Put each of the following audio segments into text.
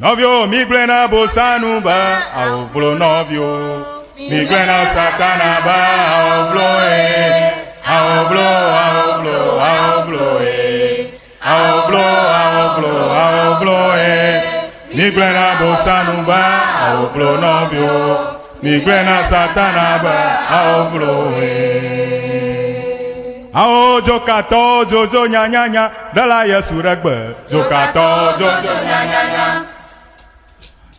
Nɔviwo migblɔe na Bosanu be awo vlo nɔviwo. Migblɔe na Satana be awo vlo e. Awo vlo, awo vlo, awo vlo e. Awo vlo, awo vlo, awo vlo e. Migblɔe na Bosanu be awo vlo nɔviwo. Migblɔe na Satana be awo vlo e. Awo dzokatɔwo dzodzo nyanyanya ɖela Yesu ɖe gbe. Dzokatɔwo dzodzo nyanyanya.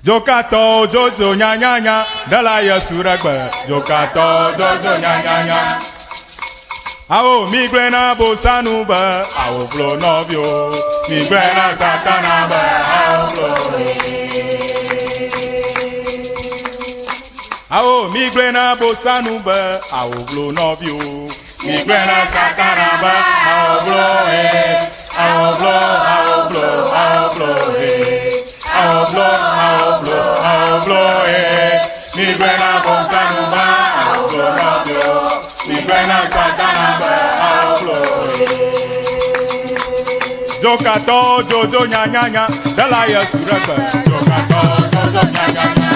Dzokatɔwo dzodzo nyanyanya ɖela Yesu ɖe gbe. Dzokatɔwo dzodzo nyanyanya. Awo migblɔe na Bosanu be awo vlo nɔviwo. Migblɔe na Satana be awo vlo. Awo migblɔe na Bosanu be awo vlo nɔviwo. Migblɔe na Satana be awo vlo e. Awo vlo, awo vlo, awo vlo e. Awo vlo, awo vlo, awo vlo e. Migblɔe na Bosanu be awo vlo nɔviwo. Migblɔe na Satana be awo vlo e. Dzokatɔwo dzodzo nyanyanya ɖela Yesu ɖe gbe. Dzokatɔwo dzodzo nyanyanya.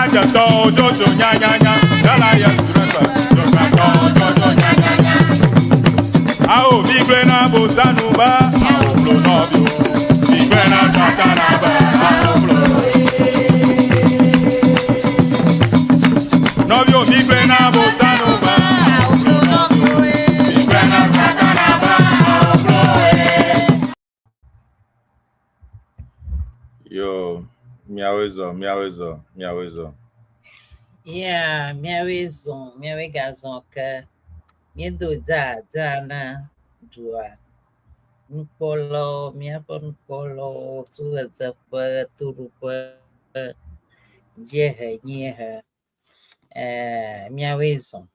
Adzetɔwo dzodzo nyanyanya ɖela Yesu ɖe gbe. Dzokatɔwo dzodzo nyanyanya. Awo migblɔe na Bosanu be awo vlo nɔviwo. Migblɔe na Satana be awo vlo. Nɔviwo migblɔe na Bosanu be awo vlo nɔviwo. Migblɔe na Satana be awo vlo. Yo, miawoe zɔ, miawoe zɔ, miawoe zɔ. Yeah, míawoe zɔ, míawoe gazɔ ke. Míedo dza dza na dua. Nukpɔlawo, míaƒe nukpɔlawo tso ɣedzeƒe, ɣetoɖoƒe, dziehe, nyiehe. Eh, míawoe zɔ.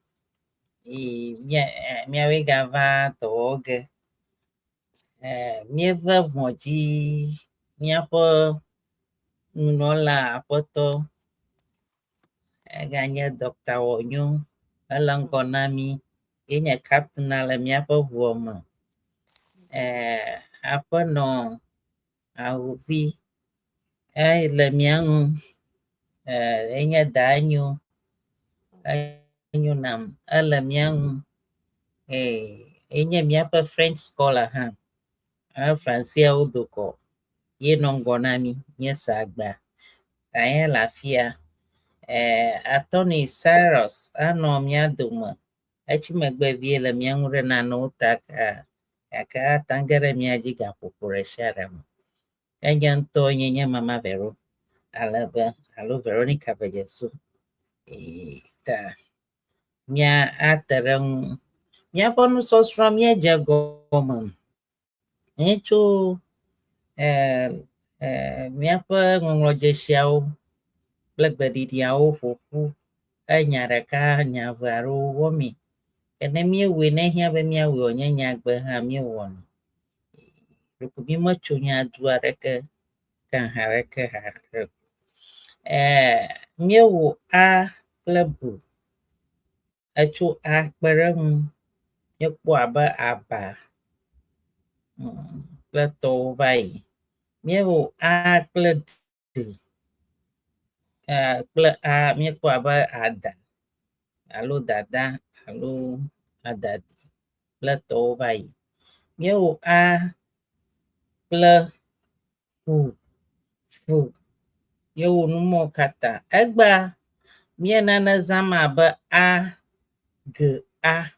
Eye mía, eh, míawoe gava dɔwɔ ge. Eh, míeve ʋɔ dzi míaƒe nunɔla aƒetɔ eganye Dr. Wɔnyo ele ŋgɔ na mí. Ye nye captain le míaƒe ʋua me. Eh, aƒenɔ Ahuvi ele mía ŋu. Eh, enye Danyo. Enyo nam. Ele mía ŋu. Eh, enye míaƒe French scholar hã. Eh, Franseawo dokɔ. Ye nɔ ŋgɔ na mí. Míese agba. Ta ye le afia. Eh, Attorney Cyrus anɔ mía dome. Etsi megbe vie le mía ŋu ɖe nanewo ta ka gake ate ŋu ge ɖe mía dzi gaƒoƒo ɖe sia ɖe me. Enye ŋutɔ nye nye Mama Vero ale be alo Veronica Vejesu. Ee, ta mía ate ɖe ŋu. Míaƒe nusɔsrɔ̃ míedze gɔme tso eh, eh, míaƒe ŋɔŋlɔdzesiawo kple gbeɖiɖiawo ƒo ƒu enya ɖeka, nya eve alo wɔmee. Ke ne míewɔe ne ehiã be míawɔe wònye nyagbe hã míewɔnɛ. Ɖeko mímetso nya du aɖeke ka ha ɖeke haɖe o. Eh, míewɔ A kple B. Etso A kpe ɖe eŋu. Míekpɔ abe aba kple tɔwo va yi. Míewɔ A kple D eh, kple A míekpɔ abe ada alo dada alo adadi kple tɔwo va yi. Míewɔ A kple ƒu, fu. Míewɔ nu mawo katã. Egbea míe nane zãm abe A, G, A.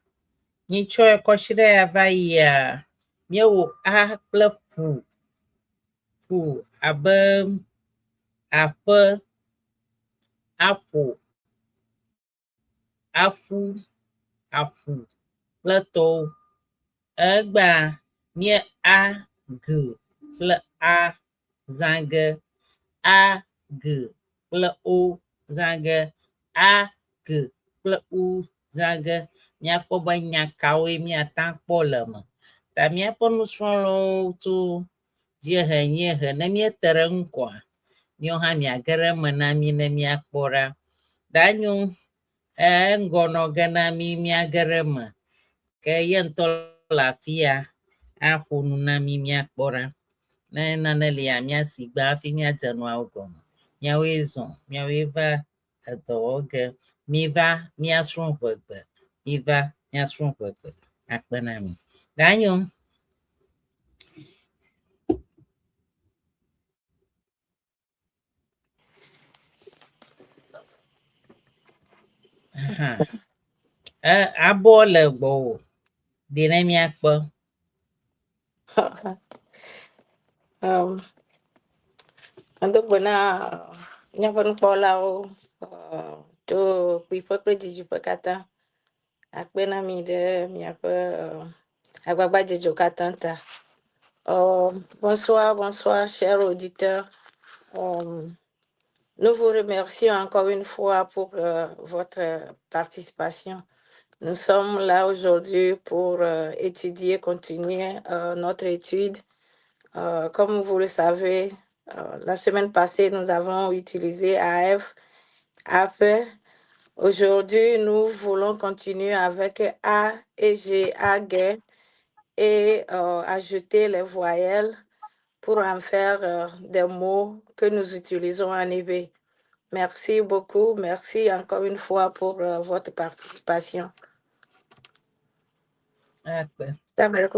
Nyitsɔe kɔsiɖe ya va yia, míewɔ A kple ƒu, ƒu abe aƒe, aƒo, aƒu, aƒu kple tɔwo. Egbea mía A, G kple A zã ge, A, G kple O zã ge, A, G kple U zã ge. Míakpɔ be nya kawoe míate ŋu akpɔ le eme. Ta míaƒe nusrɔ̃lawo tso dziehe, nyiehe ne míete ɖe eŋu koa, míawo hã miage ɖe eme na mí ne míakpɔ ɖa. Ɖanyo eŋgɔ nɔ ge na mí míage ɖe eme. Ke ye ŋutɔ le afi ya aƒo nu na mí míakpɔ ɖa. Ne nane lia, míasi gbã hafi míadze nuawo gɔme. Míawoe zɔ, míawoe va edɔ wɔ ge. Miva míasrɔ̃ ʋegbe. Miva míasrɔ̃ ʋegbe. Akpe na mi. Danyo. Aha. E, abɔ le gbɔwò. Ɖe ne míakpɔ. Um, Medo gbe na míaƒe nukpɔlawo tso kpuiƒe kple didiƒe katã. Akpe na mi ɖe miaƒe agbagbadzedzewo katã ta. Bonsoir, bonsoir, chers auditeurs. Nous vous remercions encore une fois pour votre participation. Nous sommes là aujourd'hui pour étudier, continuer notre étude. Comme vous le savez, la semaine passée, nous avons utilisé AF, AP. Aujourd'hui, nous voulons continuer avec A et G, A, G et ajouter les voyelles pour en faire des mots que nous utilisons en éwé. Merci beaucoup. Merci encore une fois pour votre participation. Akpe. Stabele.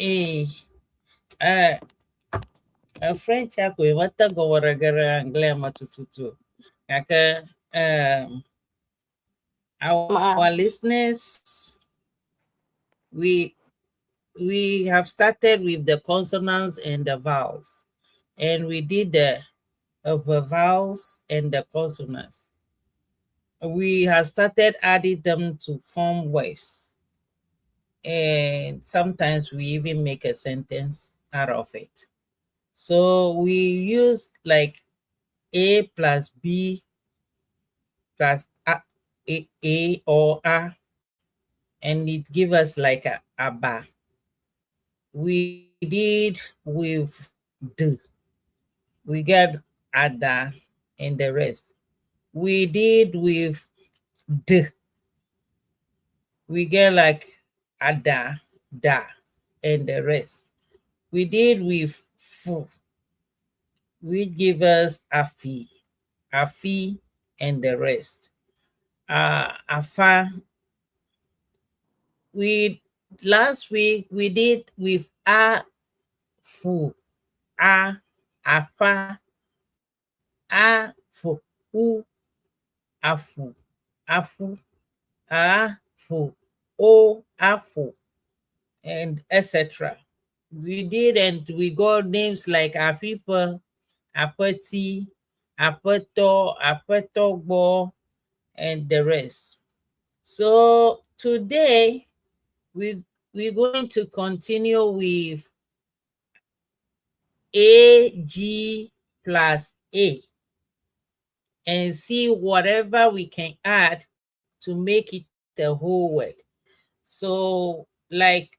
Eh, French koe mete gɔme ɖe ge ɖe Anglais me tututu. Gake our listeners, we have started with the consonants and the vowels, and we did the vowels and the consonants. We have started adding them to form words, and sometimes we even make a sentence out of it. So we use like A plus B plus A or A, and it give us like a aba. We did with D. We get ada and the rest. We did with D. We get like ada, da, and the rest. We did with F. We give us afi, afi, and the rest. Afa. We last week we did with a, fu, a, afa, a, fu, u, afu, afu, a, fu, o, afu, and etc. We did, and we got names like Afipa, Apati, Apeto, Apetogbo, and the rest. So today we're going to continue with A, G plus A and see whatever we can add to make it the whole word. So like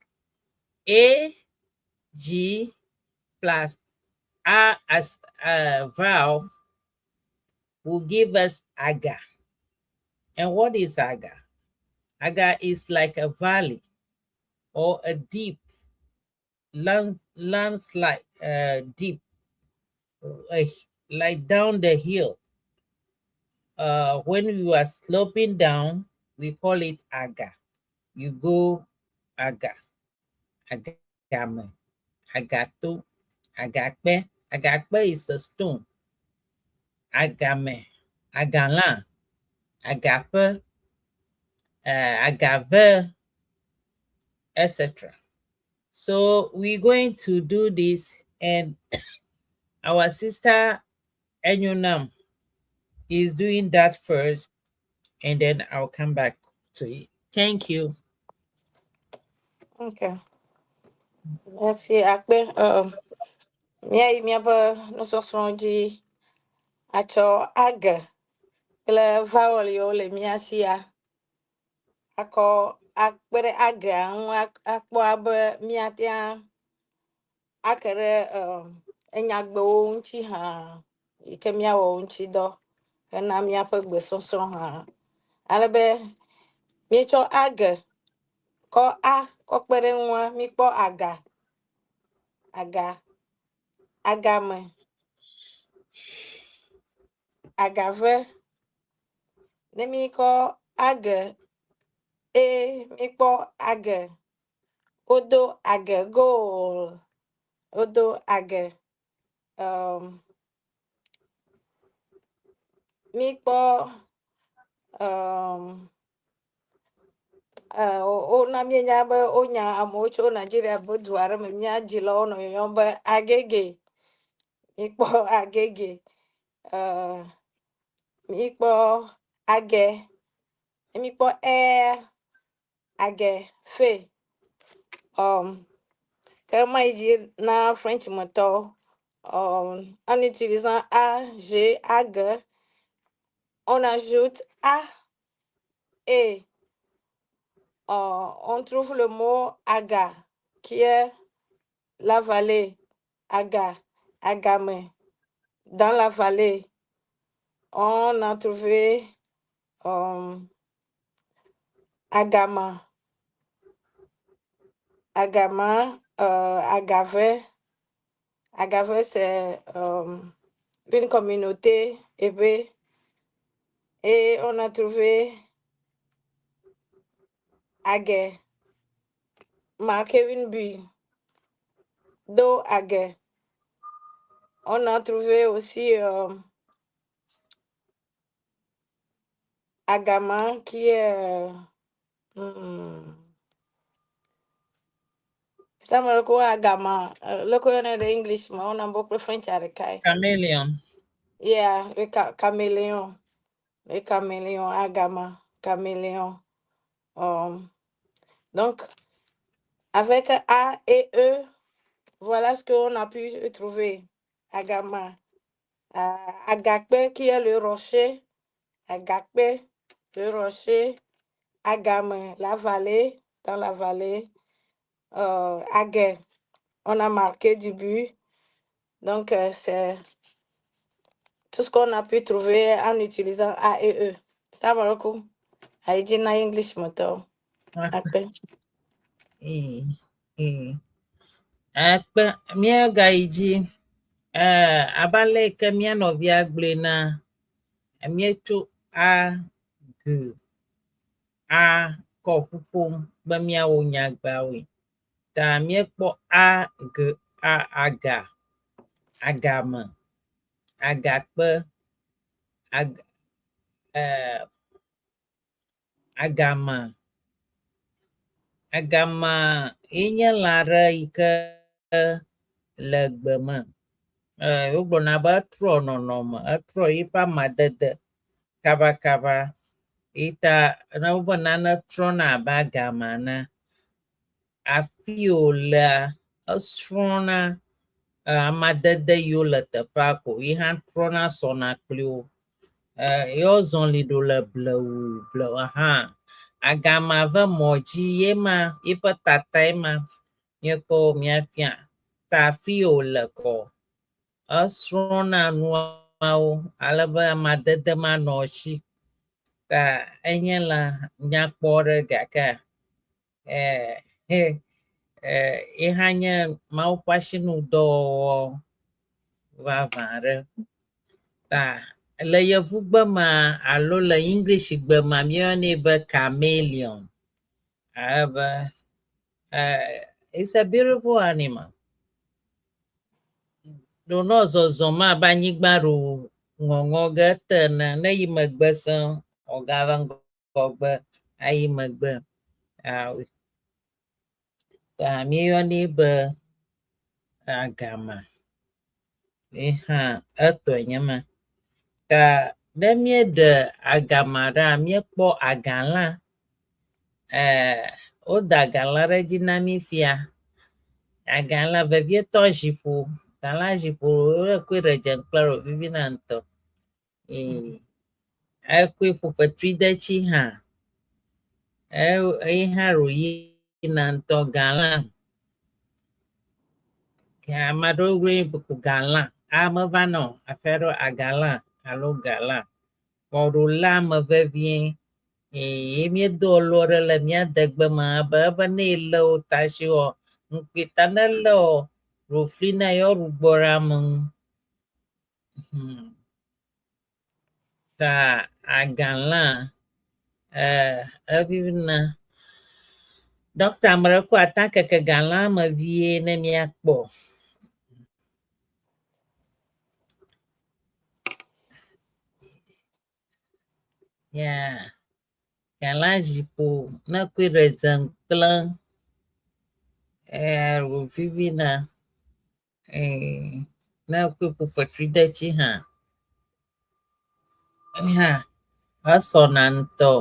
A, G plus A as a vowel will give us aga. And what is aga? Aga is like a valley or a deep landslide, deep, like down the hill. When you are sloping down, we call it aga. You go aga, agame, agato, agakpe. Agakpe is a stone. Agame, agala, agape, agave, etc. So we're going to do this, and our sister Enyonam is doing that first, and then I'll come back to it. Thank you. Okay. Merci. Akpe. Míayi míaƒe nusɔsrɔ̃ dzi atsɔ age kple vowel yiwo le mía sia akɔ akpe ɖe agea ŋu akpɔ abe míatea ake ɖe enyagbewo ŋuti hã yi ke míawɔ wo ŋuti dɔ hena míaƒe gbesɔsrɔ̃ hã. Ale be míetsɔ age kɔ a kɔ kpe ɖe ŋua míkpɔ aga. Aga, agame, agave. Ne míkɔ age e míkpɔ age. Wodo age goal. Wodo age. Um, míkpɔ um, wona míenya be wonya amewo tso Nigeria be du aɖe me mía dzilawo nɔ yɔyɔm be Agege. Míkpɔ Agege. Míkpɔ Age. Míkpɔ Air Age Fe. Ke ma yi dzi na French me tɔwo. En utilisant A, G, A, G, on ajoute A et on trouve le mot Aga, qui est la vallée. Aga, Agame, dans la vallée. On a trouvé Agama, Agama, Agave. Agave, c'est une communauté ébé. Et on a trouvé Agé, marqué une bulle, Do Agé. On a trouvé aussi Agama, qui est... Ça me quoi Agama? Le connaît de English, mais on a beaucoup de French à l'école. Caméléon. Yeah, le caméléon. Le caméléon, Agama, caméléon. Donc, avec A et E, voilà ce qu'on a pu trouver. Agama. Agakpe, qui est le rocher. Agakpe, le rocher. Agame, la vallée, dans la vallée. Agé, on a marqué du but. Donc, c'est tout ce qu'on a pu trouver en utilisant A et E. Ça va beaucoup. Aïdina English moto. Akpe. Akpe, míagayi dzi. Abe ale yi ke mía nɔvia gblɔe na, míetso A, G, A kɔ ƒu ƒom be míawɔ nyagbeawoe. Ta míekpɔ A, G, A, aga, agame, agakpe, agama. Agama ye nye lã aɖe yi ke le gbe me. Wogblɔna be etrɔ nɔnɔme, etrɔ eƒe amadede kabakaba. Eyi ta ne wobe nane trɔna abe agama ene, afi yi wòlea, esrɔ̃na amadede yiwo le teƒea ko ye hã trɔna sɔna kpli wo. Ye wozɔli ɖo le blewu blewu hã. Agama ve mɔ dzi ye ma, eƒe tata ye ma míekɔ míafia. Ta afi yi wòle kɔ, esrɔ̃na nuawo ale be amadede manɔ esi. Ta enye lã nyakpɔ ɖe gake ye hã nye Mawu ƒe asinudɔwɔwɔ vavã ɖe. Ta le yevugbe mea alo le English gbe mea míeyɔnɛ be chameleon. Ale be it's a beautiful animal. Ɖo ne zɔzɔm abe anyigba ɖo ŋɔŋɔ ge te ene, ne yi megbe sẽ, wògava ŋgɔgbe ayi megbe. Ta míeyɔnɛ be agama. Ye hã etɔe nye ma. Ta ne míeɖe agama ɖa, míekpɔ agalã. Woda agalã ɖe dzi na mí fia. Agalã vevietɔ ziƒo. Galã ziƒo wokɔe ɖe dze kple ɖo vivina ŋutɔ. Ekɔe ƒo fetri detsi hã. Eye hã ɖo yina ŋutɔ galã. Ame aɖewo gblɔe be ko galã. Ame va nɔ afi aɖewo agalã alo galã. Kɔ ɖo lé ame vevie. Eye míedo elo ɖe le mía degbe me be ebe ne elé wo ta si wɔ ŋkpita ne lé wo Roflina ye woɖugbɔ ɖe ame ŋu. Ta agalã evivina. Ɖɔkta ame ɖe kɔ ata keke galã me vie ne míakpɔ. Yeah. Galã ziƒo ne koe ɖe dze kple wòvivina. Ne koe ƒo fetri detsi hã. Hã esɔna ŋutɔ.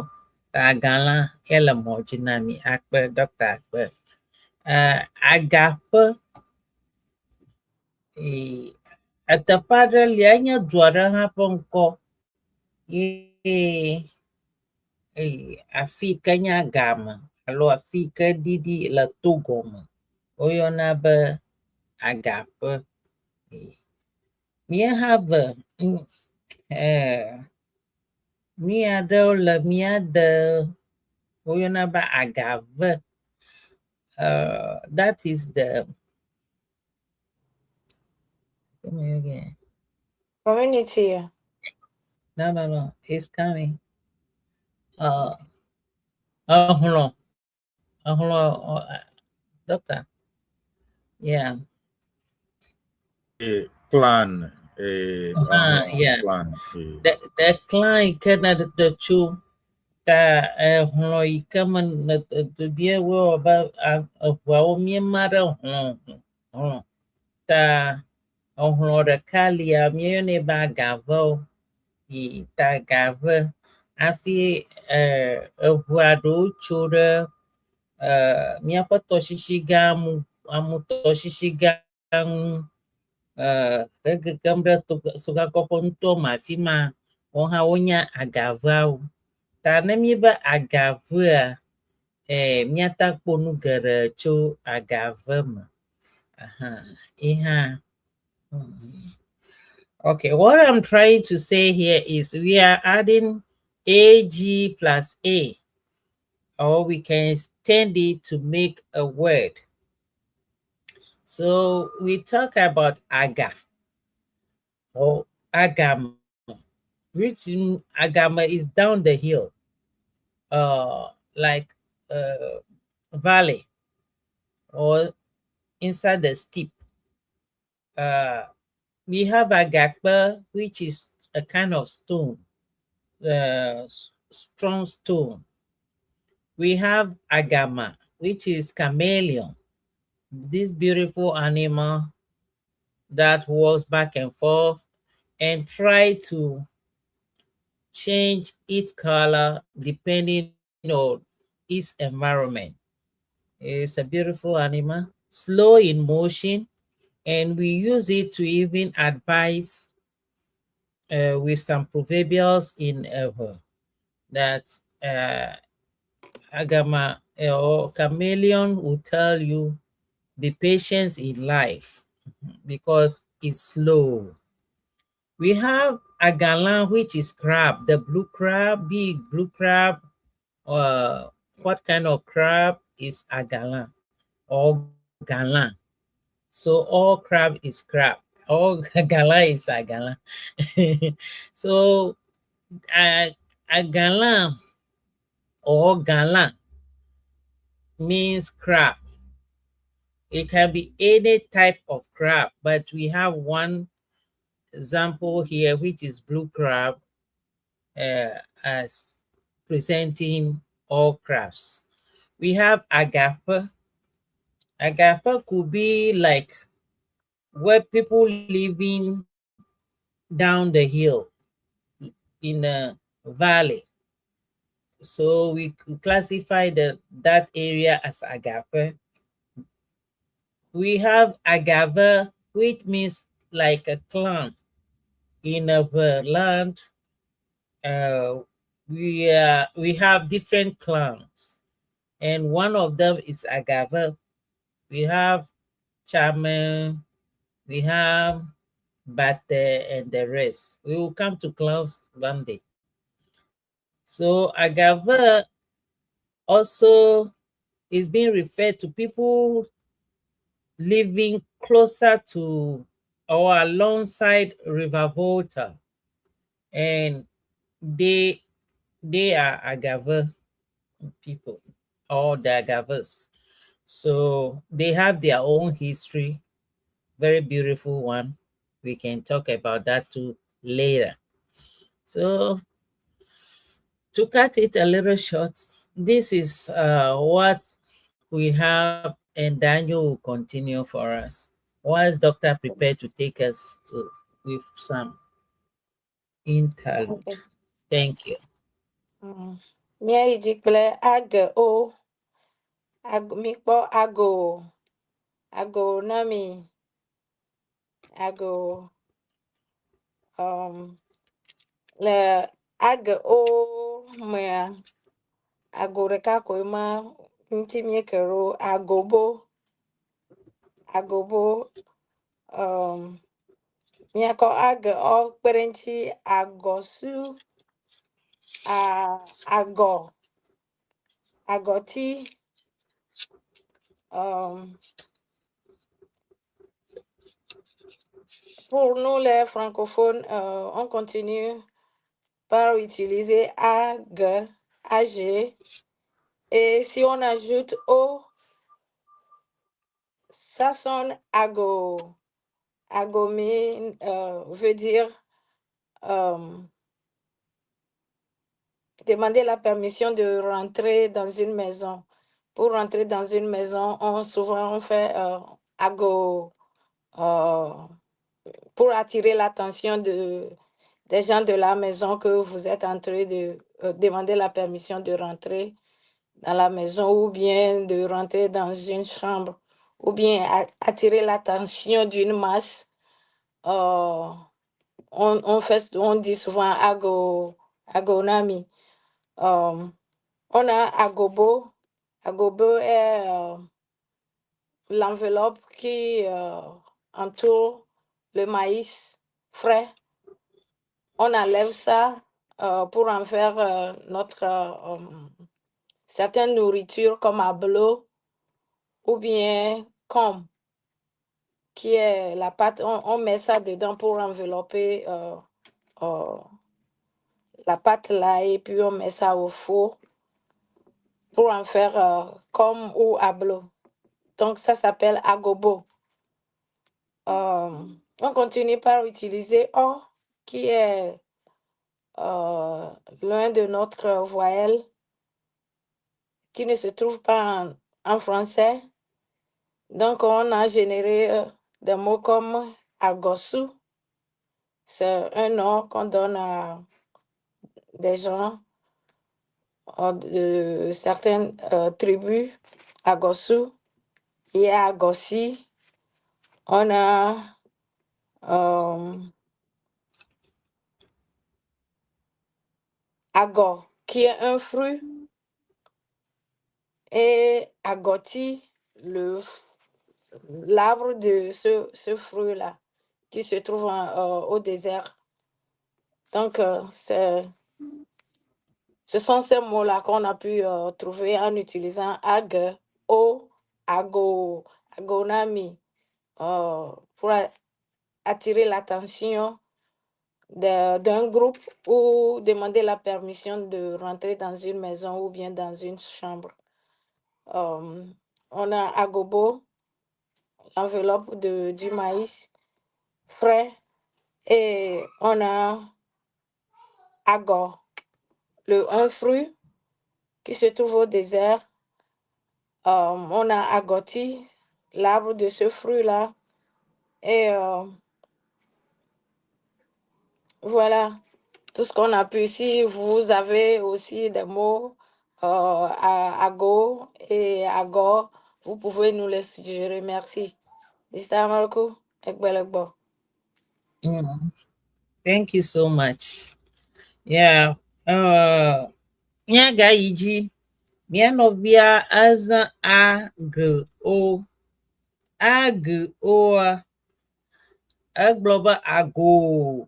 Ta galã ye le mɔ dzi na mi akpe ɖɔkta akpe. Agaƒe eteƒe aɖe lia enye du aɖe hã ƒe ŋkɔ ye afi yi ke nye agame alo afi yi ke ɖiɖi le to gɔme woyɔna be agaƒe. Míehave nu aɖewo le mía de woyɔna be agave. That is the Community. No, it's coming. Hlɔ, hlɔ, doctor. Yeah. A clan. A Yeah. Clan. The clan yi ke ne ɖe tso ta ehlɔ yi ke me ne bie wɔ be eʋuawo míema ɖe hlɔ hlɔ ta ehlɔ ɖeka lia míeyɔnɛ be agavewo yi ta gave hafi eʋua ɖewo tso ɖe míaƒe tɔsisi gã mu amu tɔsisi gã ŋu hegegem ɖe Sogakɔƒe nutoa me afi ma wo hã wonye agaveawo. Ta ne míebe agavea míate akpɔ nu geɖe tso agave me. Aha, ye hã. Okay, what I'm trying to say here is we are adding AG plus A, or we can extend it to make a word. So we talk about aga or agama, which in agama is down the hill, like valley or inside the steep. We have agakpe, which is a kind of stone, strong stone. We have agama, which is chameleon, this beautiful animal that walks back and forth and try to change its color depending on its environment. It's a beautiful animal, slow in motion, and we use it to even advise with some proverbials in Ewe that agama or chameleon will tell you be patient in life because it's slow. We have agalan, which is crab, the blue crab, big blue crab. What kind of crab is agalan or galan? So all crab is crab. All galan is agalan. So agalan or galan means crab. It can be any type of crab, but we have one example here, which is blue crab, as presenting all crabs. We have agape. Agape could be like where people living down the hill in a valley. So we could classify that area as agape. We have agave, which means like a clan. In our land, we have different clans, and one of them is agave. We have Chairman, we have Bate, and the rest. We will come to clans one day. So agave also is being referred to people living closer to or alongside River Volta, and they are Agave people or the Agaves. So they have their own history, very beautiful one. We can talk about that too later. So to cut it a little short, this is what we have, and Daniel will continue for us. Whilst Doctor prepared to take us to with some interlude. Okay. Thank you. Míayi dzi kple age o. Ag mikpɔ ago. Ago na mi. Ago. Le age o mea, ago ɖeka koe ma ŋuti míeke ɖo agobo. Agobo. Míakɔ age o kpe ɖe ŋuti agɔsu. A agɔ. Agɔti. Pour nous les francophones, on continue par utiliser A, G, A, G. Et si on ajoute O, ça sonne ago. Agomi veut dire demander la permission de rentrer dans une maison. Pour rentrer dans une maison, souvent on fait ago pour attirer l'attention des gens de la maison que vous êtes en train de demander la permission de rentrer dans la maison ou bien de rentrer dans une chambre ou bien attirer l'attention d'une masse. On dit souvent ago, agonami. On a agobo. Agobo est l'enveloppe qui entoure le maïs frais. On enlève ça pour en faire notre certaines nourritures comme ablo ou bien com, qui est la pâte. On met ça dedans pour envelopper la pâte là et puis on met ça au four pour en faire comme ou ablo. Donc ça s'appelle agobo. On continue par utiliser O, qui est l'un de notre voyelle qui ne se trouve pas en français. Donc on a généré des mots comme agosu. C'est un nom qu'on donne à des gens de certaines tribus, Agosu. Il y a Agossi. On a Agor, qui est un fruit, et Agoti, l'arbre de ce fruit-là, qui se trouve au désert. Donc, ce sont ces mots-là qu'on a pu trouver en utilisant Ag, O, Ago, Agonami, pour attirer l'attention d'un groupe ou demander la permission de rentrer dans une maison ou bien dans une chambre. On a Agobo, l'enveloppe du maïs frais, et on a Agor, un fruit qui se trouve au désert. On a Agoti, l'arbre de ce fruit-là. Et voilà tout ce qu'on a pu. Si vous avez aussi des mots à Ago et Agor, vous pouvez nous les suggérer. Merci. Assalamu alaikum. Thank you so much. Yeah. Nyaga iji mía nɔvia azã A G O. A G O-a egblɔ be ago.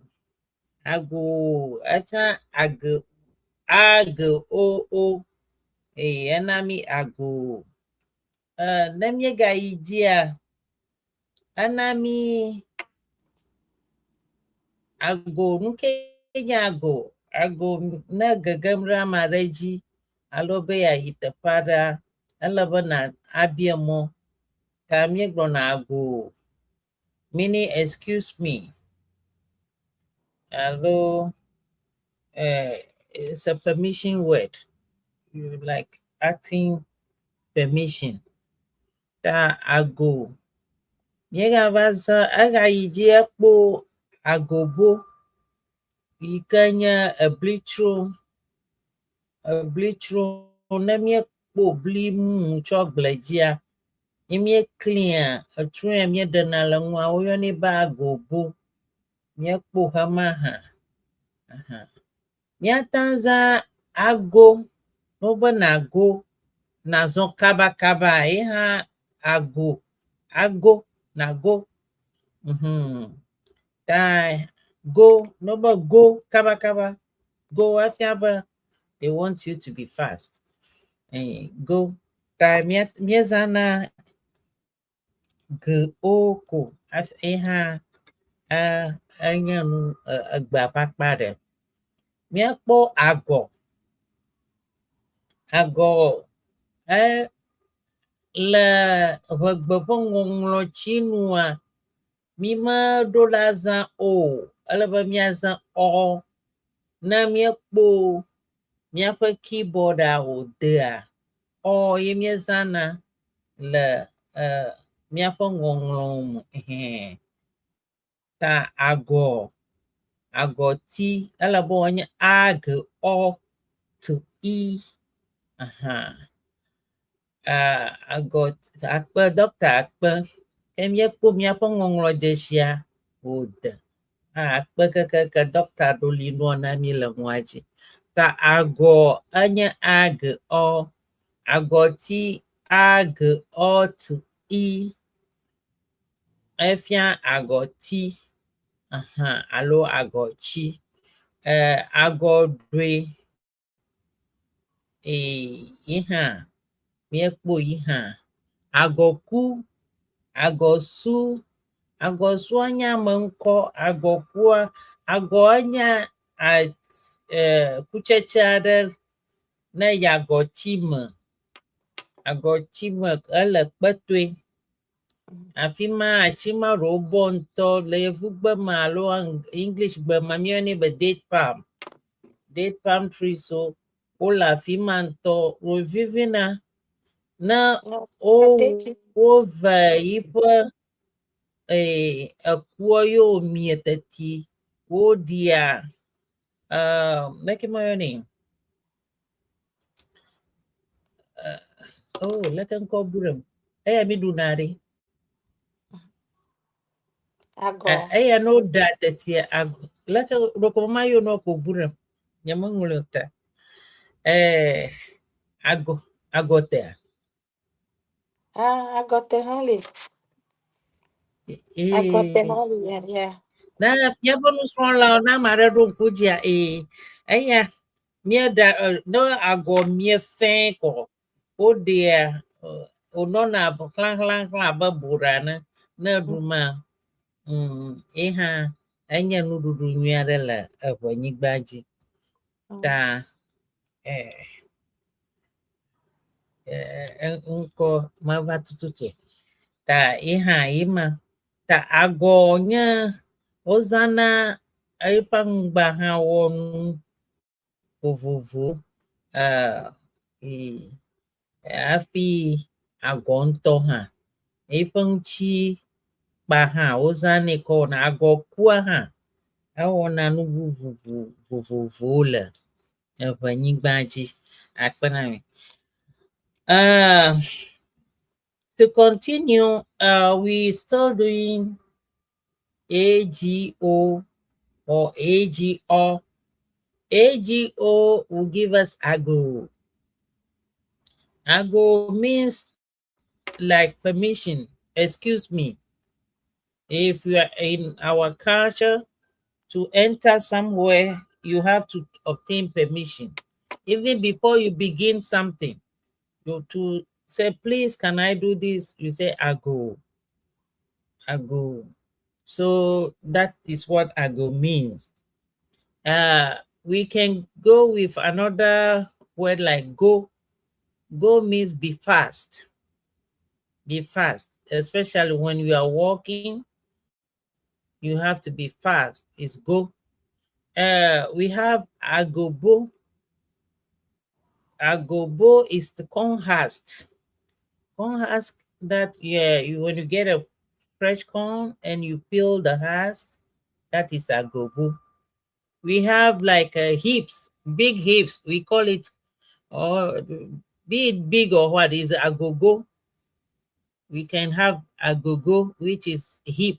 Ago etsã age A G O O eye ena mí ago. Ne míegayi dzia, Ena mi ago nu ke nye ago ago ne gegem ɖe ame aɖe dzi alo be yeayi teƒe aɖea ele be na abia mɔ ta míegblɔna ago meaning excuse me alo it's a permission word you like asking permission ta ago míegava zã egayi dzi ekpo agobo yi ke nye eblitsro eblitsro ne míekpo bli mumu tsɔ gble dzia ne míeklia etsro ya míeɖena le nua woyɔnɛ be agobo míekpo xema hã aha míate ŋu zã ago ne wobe nago nazɔ kabakaba ye hã ago ago nago ta go ne wobe go kabakaba go efia be they want you to be fast go ta míezãna g o ko ye hã enye nu egbea ƒe akpa ɖe. Míakpɔ agɔ. Agɔ e le ʋegbe ƒe ŋɔŋlɔtsinua mímeɖo la zã o ele be míazã ɔ. Ne míekpo míaƒe keyboard-a wòdea ɔ ye míezãna le míaƒe ŋɔŋlɔwo me ehɛn. Ta agɔ agɔti ele be wòanye a g ɔ t i aha. Agɔ akpe dɔkta akpe ke míekpɔ míaƒe ŋɔŋlɔdzesia wòde akpe kekeke dɔkta ɖo li nua na mí le nua dzi. Ta agɔ enye a g ɔ agɔti a g ɔ t i efia agɔti aha alo agɔtsi. Agɔɖoe yi hã míekpɔ yi hã. Agɔku, agɔsu, agɔsua nye ame ŋkɔ, agɔkua, agɔ enye kutsetse aɖe ne yi agɔti me. Agɔti me ele kpetoe. Afi ma atsi ma ɖewo bɔ ŋutɔ le yevugbe me alo English gbe me míeyɔnɛ be date palm. Date palm trees wo wole afi ma ŋutɔ wòvivina ne wo wove yiƒe ekuɔ ye wòmie teti woɖia leke meyɔnɛ oh leke ŋkɔ bu ɖem eya mi ɖuna ɖe. Agɔ. Eya ne woɖa tetia agɔ leke ɖeko mayɔ nua ko bu ɖem nyemeŋlɔe o ta. Agɔ agɔtea. Ah, agɔte hã li. Agɔte hã li, yeah. Ne míaƒe nusrɔ̃lawo ne ame aɖe ɖo ŋku dzia ee eya míeɖa ne agɔ mie fɛ̃ kɔ woɖea wònɔna xlaxlaxla abe boɖa ene ne eɖu ma ye hã enye nuɖuɖu nyui aɖe le eʋenyigba dzi. Ta ŋkɔ meva tututu ta ye hã ye ma. Ta agɔ nye wozãna eƒe aŋgba hã wɔ nu vovovowo hafi agɔ ŋutɔ hã. Eƒe ŋuti kpa hã wozãnɛ kɔ wɔna agɔkua hã ewɔna nu bubu vovovowo le eʋenyigba dzi. Akpe na mi. To continue, we still doing AGO or AGO. AGO will give us AGO. Ago means like permission, excuse me. If you are in our culture, to enter somewhere, you have to obtain permission. Even before you begin something, you to say, please, can I do this? You say, Ago. Ago. So that is what ago means. We can go with another word like go. Go means be fast. Be fast, especially when you are walking. You have to be fast. It's go. We have agobo. Agobo is the corn husk. Corn husk that, yeah, you when you get a fresh corn and you peel the husk, that is agobo. We have like hips, big hips. We call it, or be it big or what, is agogo. We can have agogo, which is hip.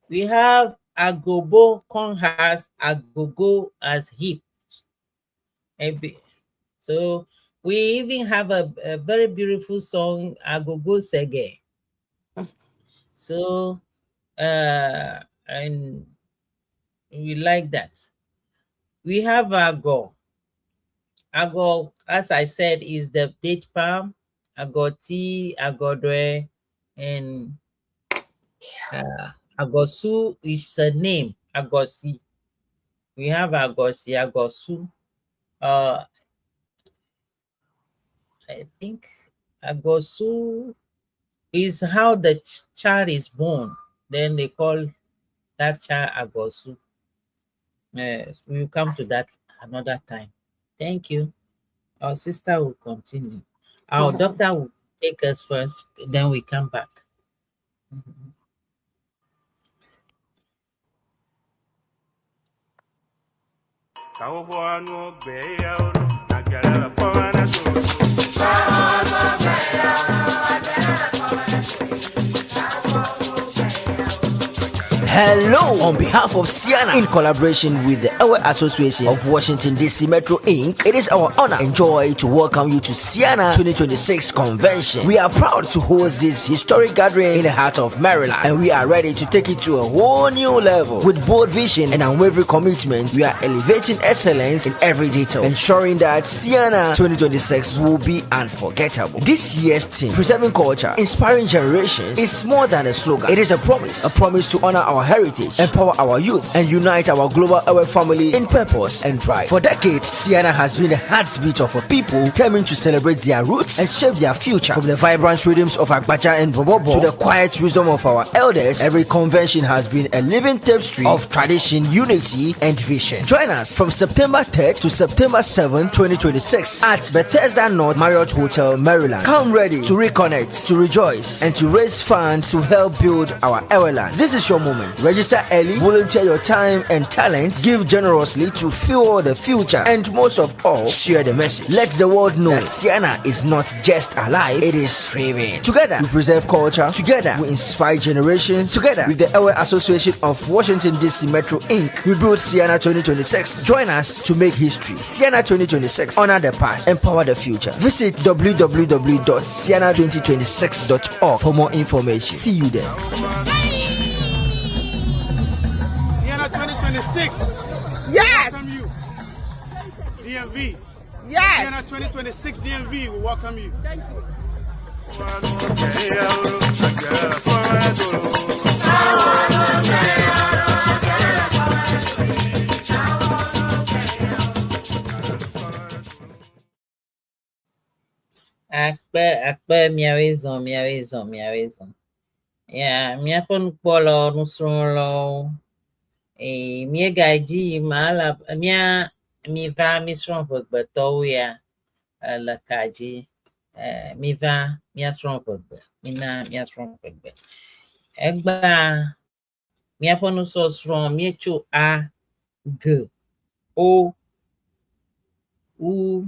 We have agobo, corn husk, agogo as hip. So we even have a very beautiful song, Agogo Sege. So, and we like that. We have ago. Ago, as I said, is the date palm, agoti, agodwe, and agosu is the name, agosi. We have agosi, agosu. I think agosu is how the child is born. Then they call that child agosu. We will come to that another time. Thank you. Our sister will continue. Our doctor will take us first, then we come back. Hello! On behalf of Ceana, in collaboration with the Ewe Association of Washington DC Metro Inc., it is our honor and joy to welcome you to Ceana 2026 Convention. We are proud to host this historic gathering in the heart of Maryland, and we are ready to take it to a whole new level. With bold vision and unwavering commitment, we are elevating excellence in every detail, ensuring that Ceana 2026 will be unforgettable. This year's theme, Preserving Culture, Inspiring Generations, is more than a slogan. It is a promise to honor our heritage, empower our youth, and unite our global Ewe family in purpose and pride. For decades, Ceana has been the heartbeat of a people determined to celebrate their roots and shape their future. From the vibrant rhythms of Agbadza and Bobobo to the quiet wisdom of our elders, every convention has been a living tapestry of tradition, unity, and vision. Join us from September 3rd to September 7th, 2026 at Bethesda North Marriott Hotel, Maryland. Come ready to reconnect, to rejoice, and to raise funds to help build our Eweland. This is your moment. Register early, volunteer your time and talents, give generously to fuel the future, and most of all, share the message. Let the world know that Ceana is not just alive, it is thriving. Together, we preserve culture. Together, we inspire generations. Together, with the Ewe Association of Washington DC Metro Inc., we build Ceana 2026. Join us to make history. Ceana 2026. Honor the past, empower the future. Visit www.ceana2026.org for more information. See you there. Ceana 2026. Yes. Welcome you. DMV. Yes. Ceana 2026 DMV will welcome you. Thank you. Akpe, akpe, miawoe zɔ, miawoe zɔ, miawoe zɔ. Ya, míaƒe nukpɔlawo, nusrɔ̃lawo, eye míega dzi yim ala mía miva mísrɔ̃ ʋegbetɔwo ya le ka dzi. Miva míasrɔ̃ ʋegbe, mina míasrɔ̃ ʋegbe. Egbea míaƒe nusɔsrɔ̃ míetso A, G, O, U,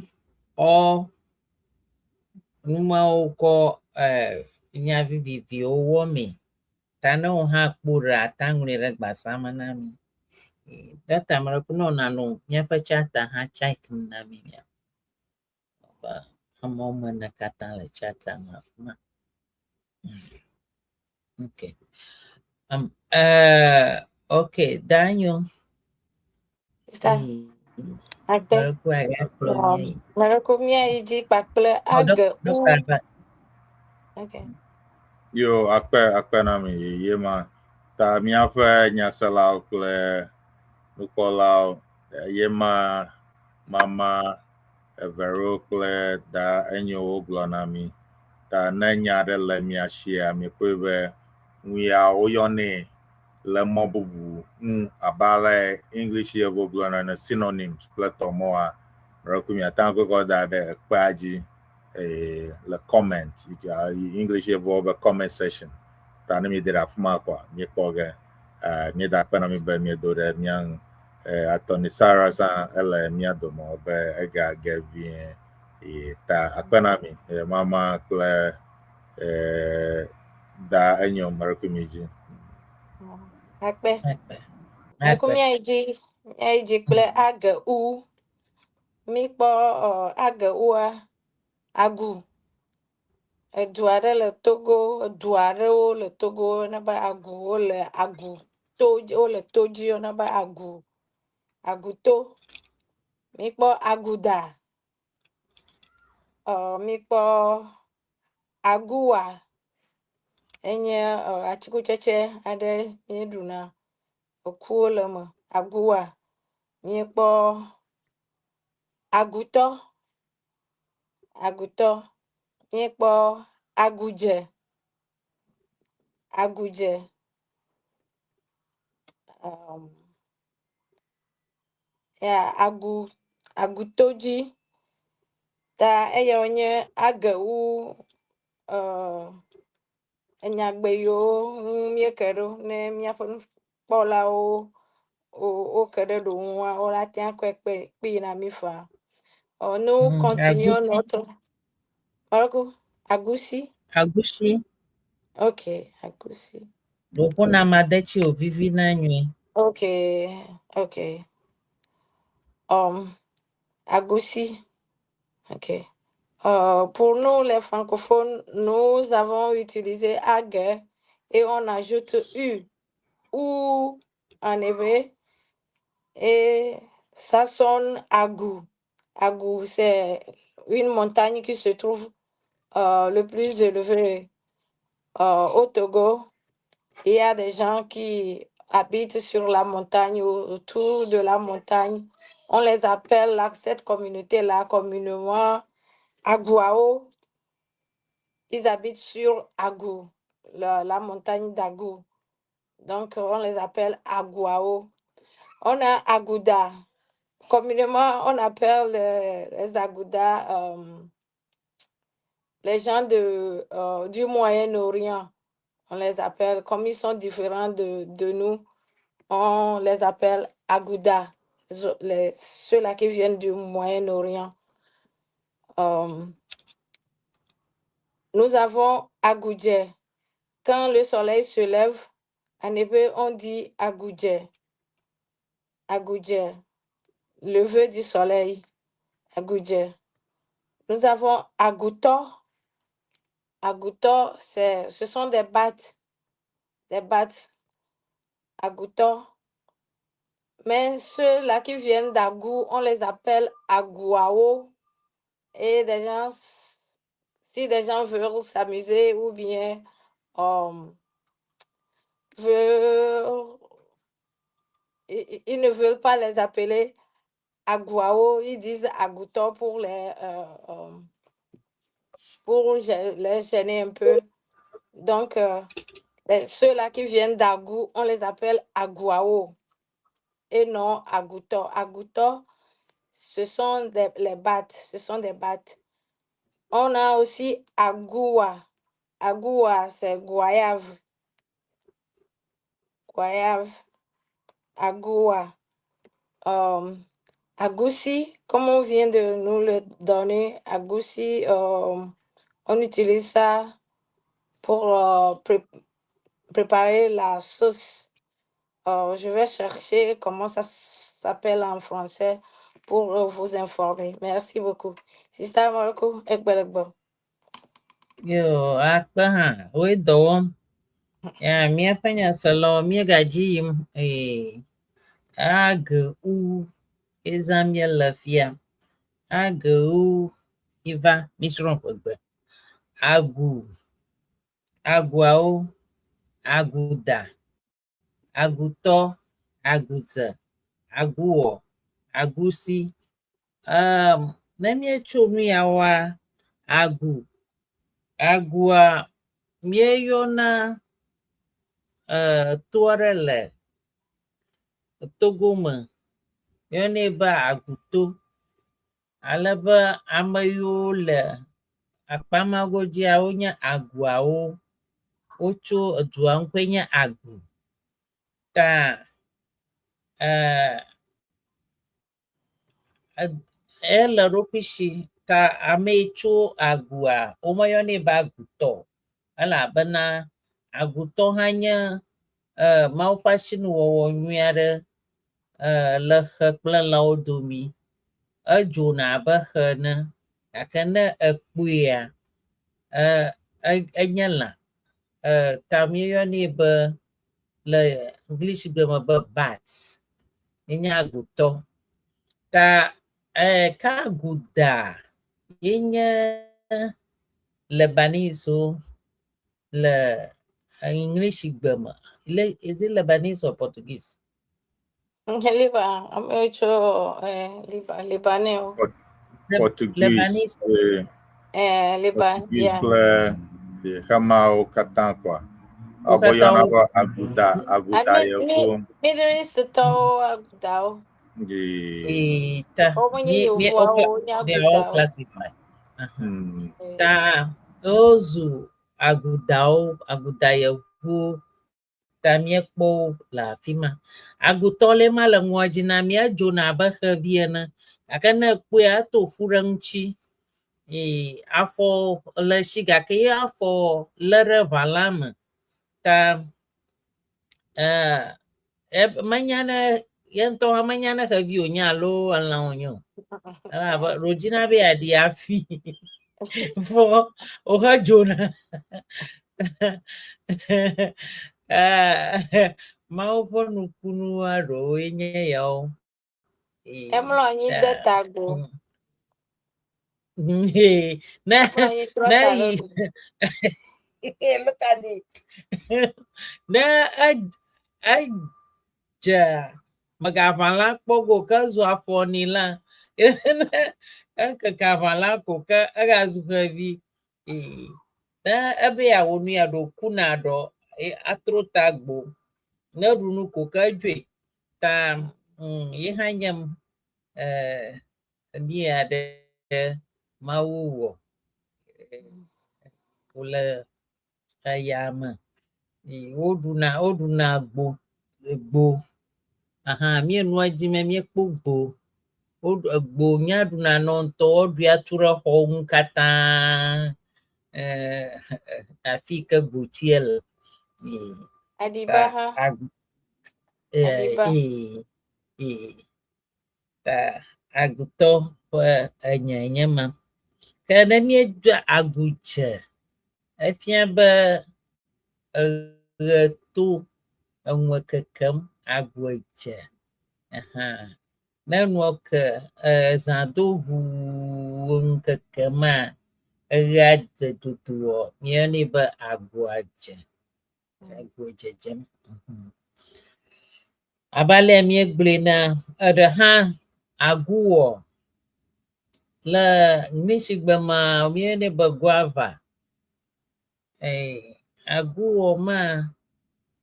Ɔ, numawo kɔ nya viviviwo wɔmee. Ta ne wo hã kpo ɖe ata ŋlɔe ɖe gbasa me na mi. Dɔkta Mreku ne wònanɔ míaƒe chata hã check na mi mia. Ame woame ene katã le chata me afi ma. Okay. Okay, Daniel. Sister, Akpe. Mreku agakplɔ mía yi. Mreku mía yi dzi kpakple Oh, age u. Dr. Ava. Okay. Yo, akpe akpe na mi ye ma. Ta míaƒe nyaselawo kple nukpɔlawo ye ma mama Evero kple da enyo wogblɔ na mi. Ta ne nya aɖe le mia sia, miekpɔe be nu ya woyɔnɛ le mɔ bubu ŋu abe ale English yevo gblɔna ene synonyms kple tɔmɔa. Meɖe miate ŋu akɔkɔ da ɖe ekpea dzi le comment English yevowo be comment section. Ta ne miede ɖe afi ma koa míekpɔ ge. Míeda akpe na mi be miedo ɖe mía ŋu. Attorney Sarah zã ele mía dome be egage vie. Ta akpe na mi mama kple da enyo meɖe mi dzi. Akpe. Akpe. Ŋku Akpe. míayi dzi míayi dzi kple age u. Míkpɔ age ua agu. Edu aɖe le Togo, edu aɖewo le Togo woyɔna be agu. Wole agu to wole to dzi woyɔna be agu. Aguto. Míkpɔ aguda. Míkpɔ aguwa. Enye atikutsetse aɖe míeɖuna. Ekuwo le eme. Aguwa. Míekpɔ agutɔ. Agutɔ. Míekpɔ agudze. Agudze. Ya agu agutodzi. Ta eyawo nye agewu enyagbe yiwo ŋu míeke ɖo ne míaƒe nukpɔlawo woke ɖe ɖo ŋua woate ŋu akɔe kpe kpee na mí faa. Nous continuons Agusi. notre Marco, Agusi. Agusi. Ok, Agusi. Ɖoƒona amadetsi wòvivina nyuie. Ok. Agusi. Ok. Pour nous, les francophones, nous avons utilisé Age et on ajoute U ou en éwé et ça sonne Agou. Agou, c'est une montagne qui se trouve le plus élevée au Togo. Il y a des gens qui habitent sur la montagne ou autour de la montagne. On les appelle, là, cette communauté-là, communément Agouao. Ils habitent sur Agou, la montagne d'Agou. Donc, on les appelle Agouao. On a Agouda. Communément, on appelle les Agouda les gens du Moyen-Orient. On les appelle, comme ils sont différents de nous, on les appelle Agouda, ceux-là qui viennent du Moyen-Orient. Nous avons Agoudje. Quand le soleil se lève, en hébreu, on dit Agoudje. Agoudje, lever du soleil. Agoudje. Nous avons Agouto. Agouto, ce sont des battes. Des battes. Agouto. Mais ceux-là qui viennent d'Agou, on les appelle Agouao. Et des gens, si des gens veulent s'amuser ou bien veulent, ils ne veulent pas les appeler Agouao, ils disent Agouto pour les gêner un peu. Donc, ceux-là qui viennent d'Agou, on les appelle Agouao et non Agouto. Agouto, ce sont les battes, ce sont des battes. On a aussi Agoua. Agoua, c'est goyave. Goyave. Agoua. Agoussi, comme on vient de nous le donner, Agoussi, on utilise ça pour préparer la sauce. Je vais chercher comment ça s'appelle en français pour vous informer. Merci beaucoup. Sister Marco, Ekbelekbo. Yo, akpe hã, woe dɔ wɔm. Ya, míaƒe nyaselawo míegadzi yim age u ezã míele fia. Age u miva mísrɔ̃ ƒegbe. Agu, Aguawo, aguda, agutɔ, agudze, aguwɔ, agusi. Um, ne míetso nu yawoa, agu, agua míeyɔna to aɖe le Togo me. Woyɔnɛ be aguto. Ale be ame yiwo le akpa ma godzia wonye aguawo. Wotso edua ŋkɔe nye Agu. Ta ele eɖokui si ta ame yi tso Agua womeyɔnɛ be Agutɔ o elabena Agutɔ hã nye Mawu ƒe asinuwɔwɔ nyui aɖe le xe kple lãwo domi. Edzona abe xe ene gake ne ekpɔea enye lã. Ta míeyɔnɛ be le Englishgbe me be bat. Enye agutɔ. Ta ke aguda ye nye Lebanesewo le Englishgbe me. Le is it Lebanese or Portuguese? Liba, amewo tso Liba, Libanais. Portuguese Lebanese. Kple Liba, Portuguese yeah. Kple xexemeawo katã kɔa. Wo Abo katã yɔna be aguda, aguda yevuwo. Middle East tɔwo agudawo. Ye. Ta Womenye mi mi yevuawo, okay, wonye they are all agudawo. classified. Ta wozu agudawo, aguda yevuwo ta míekpɔ wo le afi ma. Agutɔ le ma le ŋua dzi na mí edzona abe xevi ene gake ne ekpɔea eto fu ɖe eŋuti. Ee, afɔ le esi gake ye afɔ lé ɖe ʋala me ta menya ne ye ŋutɔ hã menya ne xevi wònye alo elã wònye o. Elabe ɖo dzina be yeaɖi afi vɔ wòhe dzona. Mawu ƒe nukunu aɖewoe nye yawo. Ee, Emlɔ anyi ta de ta go. Ee, ne Emlɔ anyi trɔ ne ta ɖe yi go. Look at it. Ne edze megaʋã la kpɔ go ke zu afɔ ni la ne ekeke aʋã la ko ke egazu xevi. Ee, ne ebe yeawɔ nu ya ɖo kuna ɖɔ atro ta gbo. Ne eɖu nu ko ke edzoe. Ta ye hã nye nu ya ɖe Mawu wɔ wòle eya me. Woɖuna gbo gbo. Aha míenua dzi me míekpɔ gbo. Woɖu egbo nya ɖuna nɔ ŋutɔ woɖui atu ɖe xɔwo ŋu katã. Afi yi ke gbotsia le. Ee, Aɖiba ta hã. agu Aɖiba. Ee, ta agutɔ ƒe enye nye ma. Ke ne míedo agu dze, efia be eɣe to enue kekem ague dze. Aha. Ne nua ke zã do ʋuu enu kekema, eɣea dze dodoɔ, míeyɔnɛ be agua dze. Ague dzedzem. Abe alea míegblɔe na eɖe hã aguwɔ le Englishgbe mea míeyɔnɛ be guava. Ee, aguwɔ ma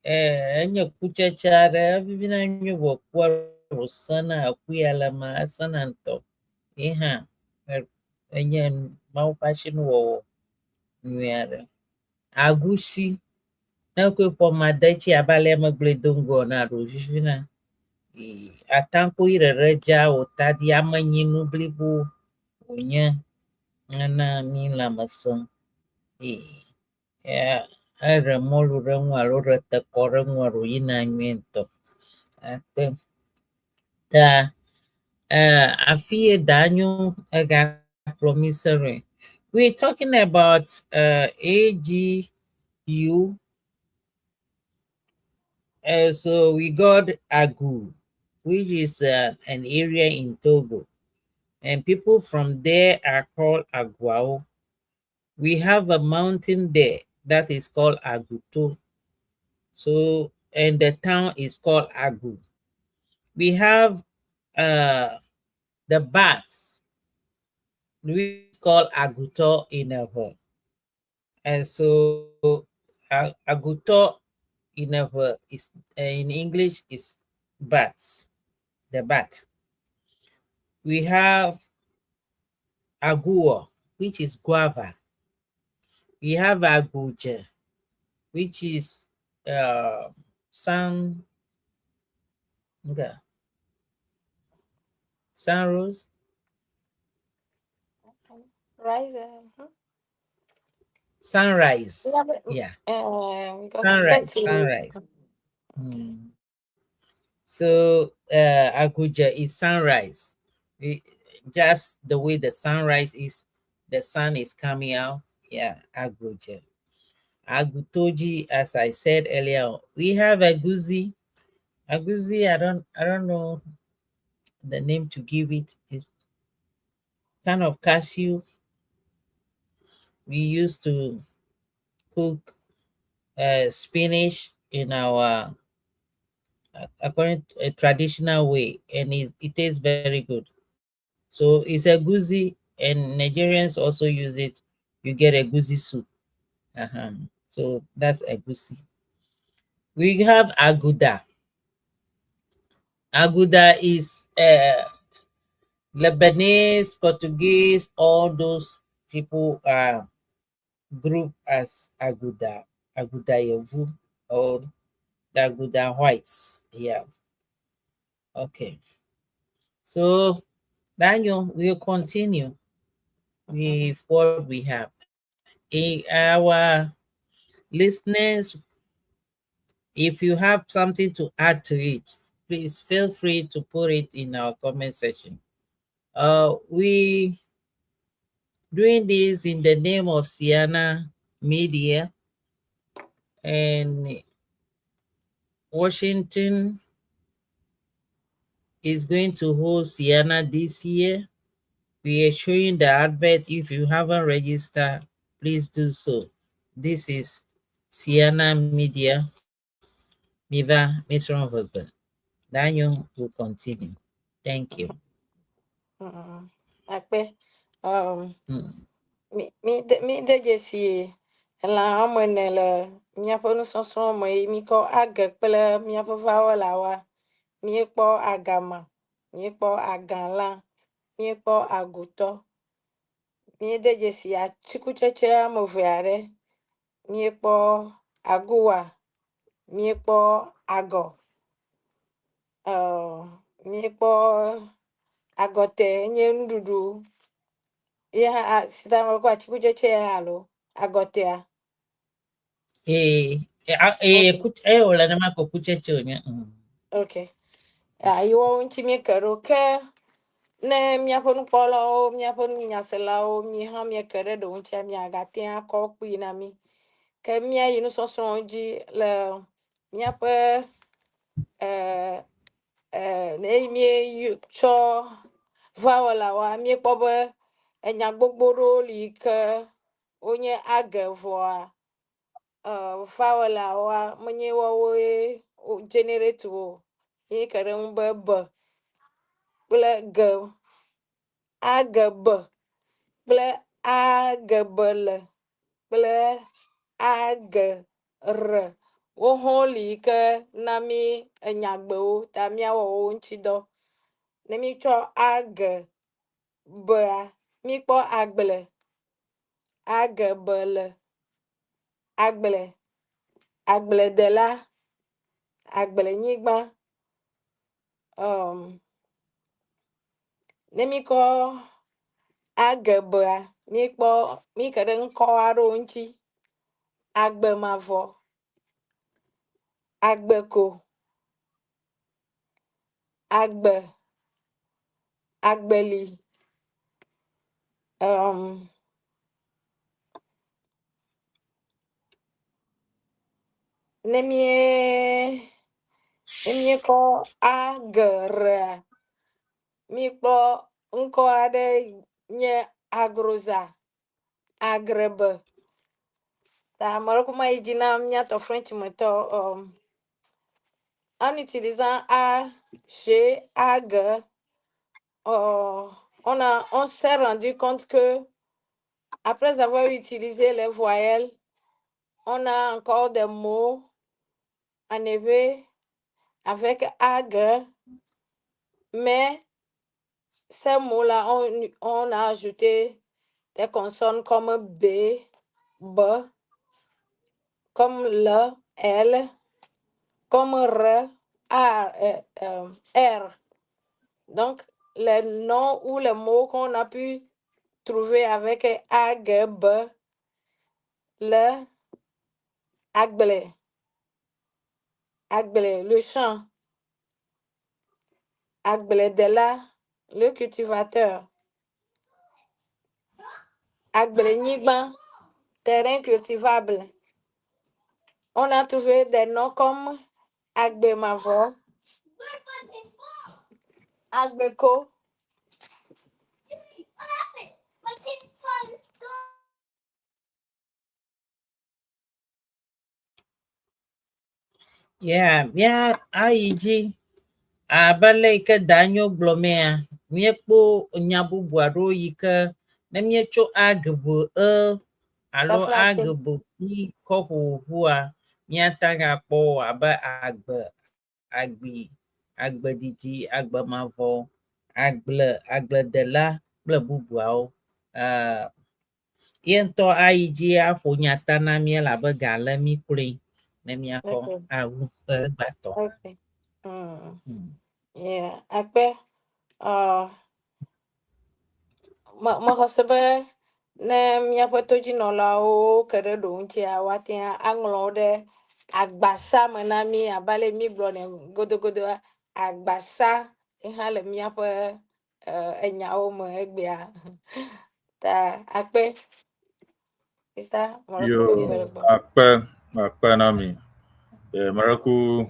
enye kutsetse aɖe evivina nyuie vɔ kua wòsẽna eku ya le eme esẽna ŋutɔ. Ye hã enye Mawu ƒe asinuwɔwɔ nyui aɖe. Agusi ne ekɔe ƒo amadetsi abe alea megblɔe do ŋgɔ ene ɖo vivina. Ee, atakpui ɖeɖe dza wòta ɖi amenyinu blibo wònye nana mí lãmesẽ. Ee, eɖe mɔlu ɖe ŋu alo ɖe tekɔ ɖe ŋu alo yina nyuie ŋutɔ. Akpe. Ta afi ye da nyo egakplɔ mí se ɖoe. We're talking about AGU. So we got Agu, which is an area in Togo. And people from there are called Aguao. We have a mountain there. That is called Aguto. So, and the town is called Agu. We have the bats, we call Aguto in Ewe. And so Aguto in Ewe is in English is bats, the bat. We have Aguo, which is guava. We have Aguje, which is sun, okay, sunrose. Rise. Sunrise. Yeah, but, Yeah. because Sunrise, set sunrise. So Aguja is sunrise. Just the way the sunrise is, the sun is coming out. Yeah, Aguja. Agutoji, as I said earlier, we have Aguzi. Aguzi, I don't know the name to give it. It's kind of cashew. We used to cook spinach in our according to a traditional way, and it tastes very good. So it's egusi, and Nigerians also use it. You get egusi soup. So that's egusi. We have aguda. Aguda is Lebanese, Portuguese, all those people are grouped as Aguda, Aguda Yevu, or the Aguda Whites. Yeah. Okay. So, Daniel, we'll continue with what we have. In our listeners, if you have something to add to it, please feel free to put it in our comment section. We doing this in the name of Ceana Media and Washington is going to host Ceana this year. We are showing the advert. If you haven't registered, please do so. This is Ceana Media. Miva Misron. Daniel will continue. Thank you. Akpe. Mi de dzesi elã woame ene le míaƒe nusɔsrɔ̃ me yi míkɔ age kple míaƒe vawɔlawoa. Míekpɔ agama, míekpɔ agãlã, míekpɔ agutɔ. Míede dzesi atikutsetse woame eve aɖe. Míekpɔ aguwa, míekpɔ agɔ. Míekpɔ agɔtɛ nye nuɖuɖu. Ye hã si ta mekpɔ atikutsetse ya alo agɔtɛa. Wòle nenema ko kutsetse wònye. Okay. Ayiwo ŋuti míeke ɖo ke ne míaƒe nukpɔlawo, míaƒe nunyaselawo, mi hã míeke ɖe ɖewo ŋutia miagate akɔ kpui na mí. Ke míayi nusɔsrɔ̃wo dzi le míaƒe ne míetsɔ vawɔlawoa, míekpɔ be enya gbogbo ɖewo li ke wonye age vɔa vawɔlawoa menye woawoe wo generate wo o. Míeke ɖe ŋu be be kple ge, agebe kple agebele kple agere. Wo hã li ke na mí enyagbewo ta míawɔ wo ŋuti dɔ. Ne mítsɔ agebea, míkpɔ agble, agebele, agble, agbledela, agblenyigba. Ne míkɔ agebea, míekpɔ míke ɖe ŋkɔ aɖewo ŋuti. Agbemavɔ, agbeko, agbe, agbeli. Ne ne míekɔ agerea, míekpɔ ŋkɔ aɖe nye agroza, agrebe. Ta ame ɖe ko ma yi dzi na míatɔ French me tɔ en utilisant A, G, A, G, on s'est rendu compte que après avoir utilisé les voyelles, on a encore des mots en éwé avec A, G, mais ces mots-là, on a ajouté des consonnes comme B, B, comme L, L, comme R, A, R. Donc, les noms ou les mots qu'on a pu trouver avec A, G, B, L, Agble, Agble, le champ, Agbledela, le cultivateur, Agblenyigba, terrain cultivable. On a trouvé des noms comme Agbemavo, Agbeko. Yeah, mía ayi dzi abe ale yi ke Danyo gblɔ mea, míekpɔ nya bubu aɖewo yi ke ne míetso A G B E alo A Taflatse. G B I kɔ ƒoƒua, míate ŋu akpɔ wo abe agbe, agbi, agbedidi, agbemavɔ, agble, agbledela kple bubuawo. Ye ŋutɔ ayi dzi aƒo nya ta na mí elabe ga le mí kloe ne míakɔ awu egbãtɔ. Okay. Yeah. Akpe, mexɔ se be ne míaƒe todzinɔlawo ke ɖe ɖo ŋutia, woate ŋu aŋlɔ wo ɖe agbasa me na mí abe ale mí gblɔnɛ godogodoa, agbasa ye hã le míaƒe enyawo me egbea. Ta akpe. Isa, Yo, akpe, akpe na mi. Mereku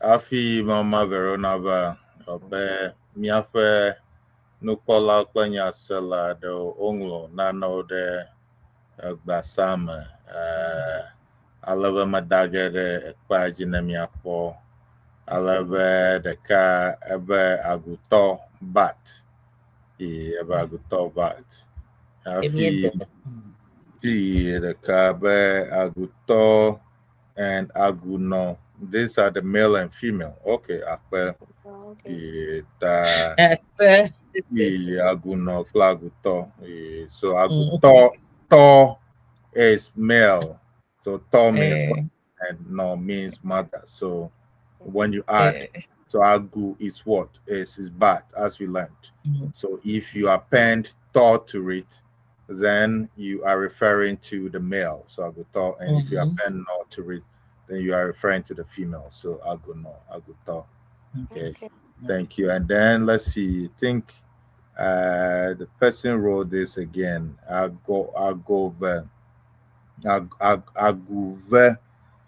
hafi mama Verona va be míaƒe nukpɔla kple nyasela aɖewo woŋlɔ nanewo ɖe gbasa me ale be meda ge ɖe ekpea dzi ne míakpɔ. Ale be ɖeka ebe agutɔ bat, ebe agutɔ bat. Hafi ɖeka be agutɔ and agunɔ. These are the male and female. Okay, akpe. Okay. Ta Akpe. Agunɔ kple agutɔ. So agutɔ, tɔ is male. So tɔ means and no means mother. So when you add, so agu is what? Is bat, as we learned. So if you append tɔ to it, then you are referring to the male, so aguto, and if you append no to it, then you are referring to the female, so aguno, aguto. Okay. Thank you. And then let's see, I think the person wrote this again. Aguve,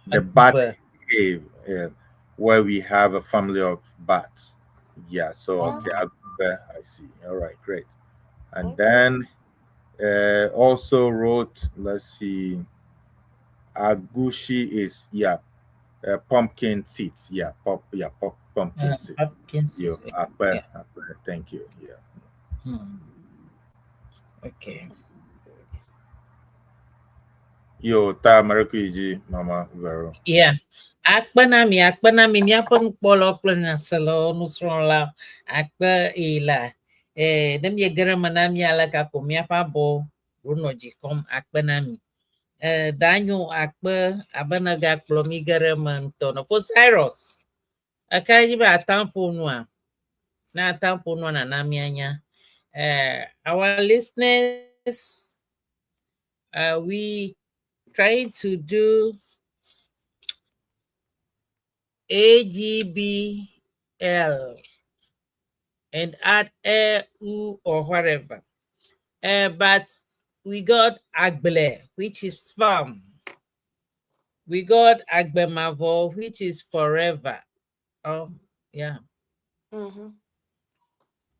the bat cave, where we have a family of bats. Yeah, so okay, aguve, I see. All right, great. And then also wrote, let's see, agushi is, pumpkin seeds. Yeah, pumpkin seeds. Pumpkin seeds. Yeah, thank you. Yeah. Okay. Yo, ta Marikuiji, Mama Vero. Yeah. Akpe na mi, míaƒe nukpɔlawo kple nyaselawo, nusrɔ̃lawo. Akpe ila. Ne miege ɖe eme na mi ale kako míaƒe abɔ wonɔ dzi kɔm akpe na mi. Danyo akpe abe negakplɔ mi ge ɖe eme ŋutɔ. Nɔfo Cyrus. Eka dzi be atam ƒo nua. Ne atam ƒo nua nana míanya. Our listeners, we trying to do A, G, B, L and add A, U, or whatever. But we got Agble, which is farm. We got Agbemavo, which is forever. Oh, yeah.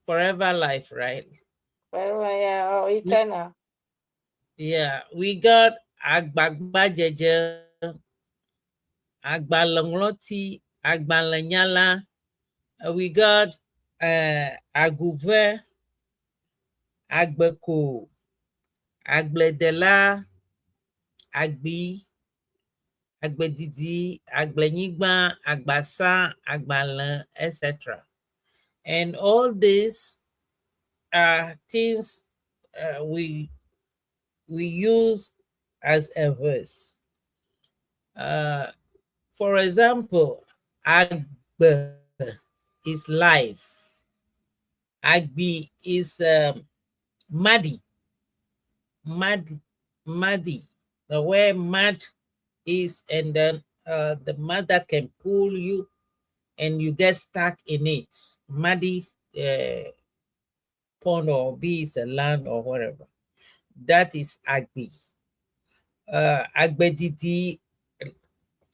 Forever life, right? Forever, yeah. Oh, eternal. Yeah, we got Agbagbadzedze, agbalẽŋlɔti, agbalẽnyala. We got aguve, agbeko, agbledela, agbi, agbedidi, agblenyigba, agbasa, agbalẽ, etc. And all these are things we use as a verse. For example, agbe is life. Agbi is muddy, mud, muddy. The way mud is, and then the mud that can pull you, and you get stuck in it. Muddy pond or be is a land or whatever. That is Agbi. Agbedidi,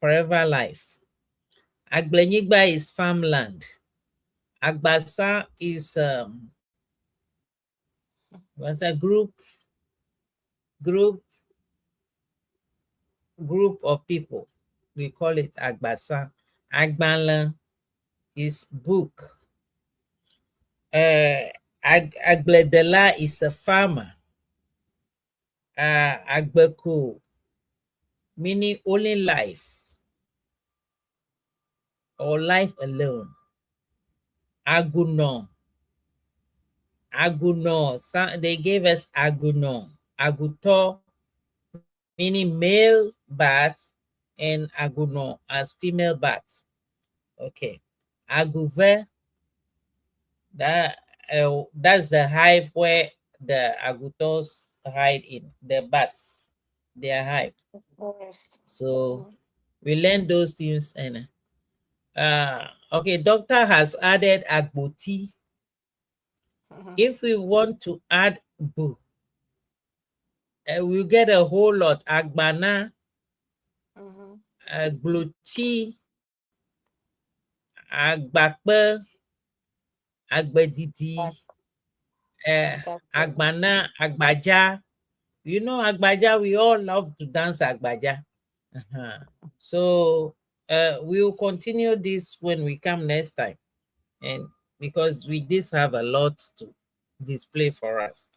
forever life. Agblenyigba is farmland. Agbasa is what's a group of people. We call it Agbasa. Agbalẽ is book. Agbledela is a farmer. Agbeko, meaning only life or life alone. Aguno. Aguno. So they gave us Aguno. Aguto, meaning male bat, and Aguno as female bat. Okay. Aguve, that's the hive where the agutos hide in, the bats, their hive. Forest. So we learn those things, and okay, doctor has added agboti. If we want to add bu, we'll get a whole lot. Agbana, gloti, agbakpe, agbedidi, agbana, agbaja. You know agbaja, we all love to dance agbaja. So we will continue this when we come next time. And because we did have a lot to display for us.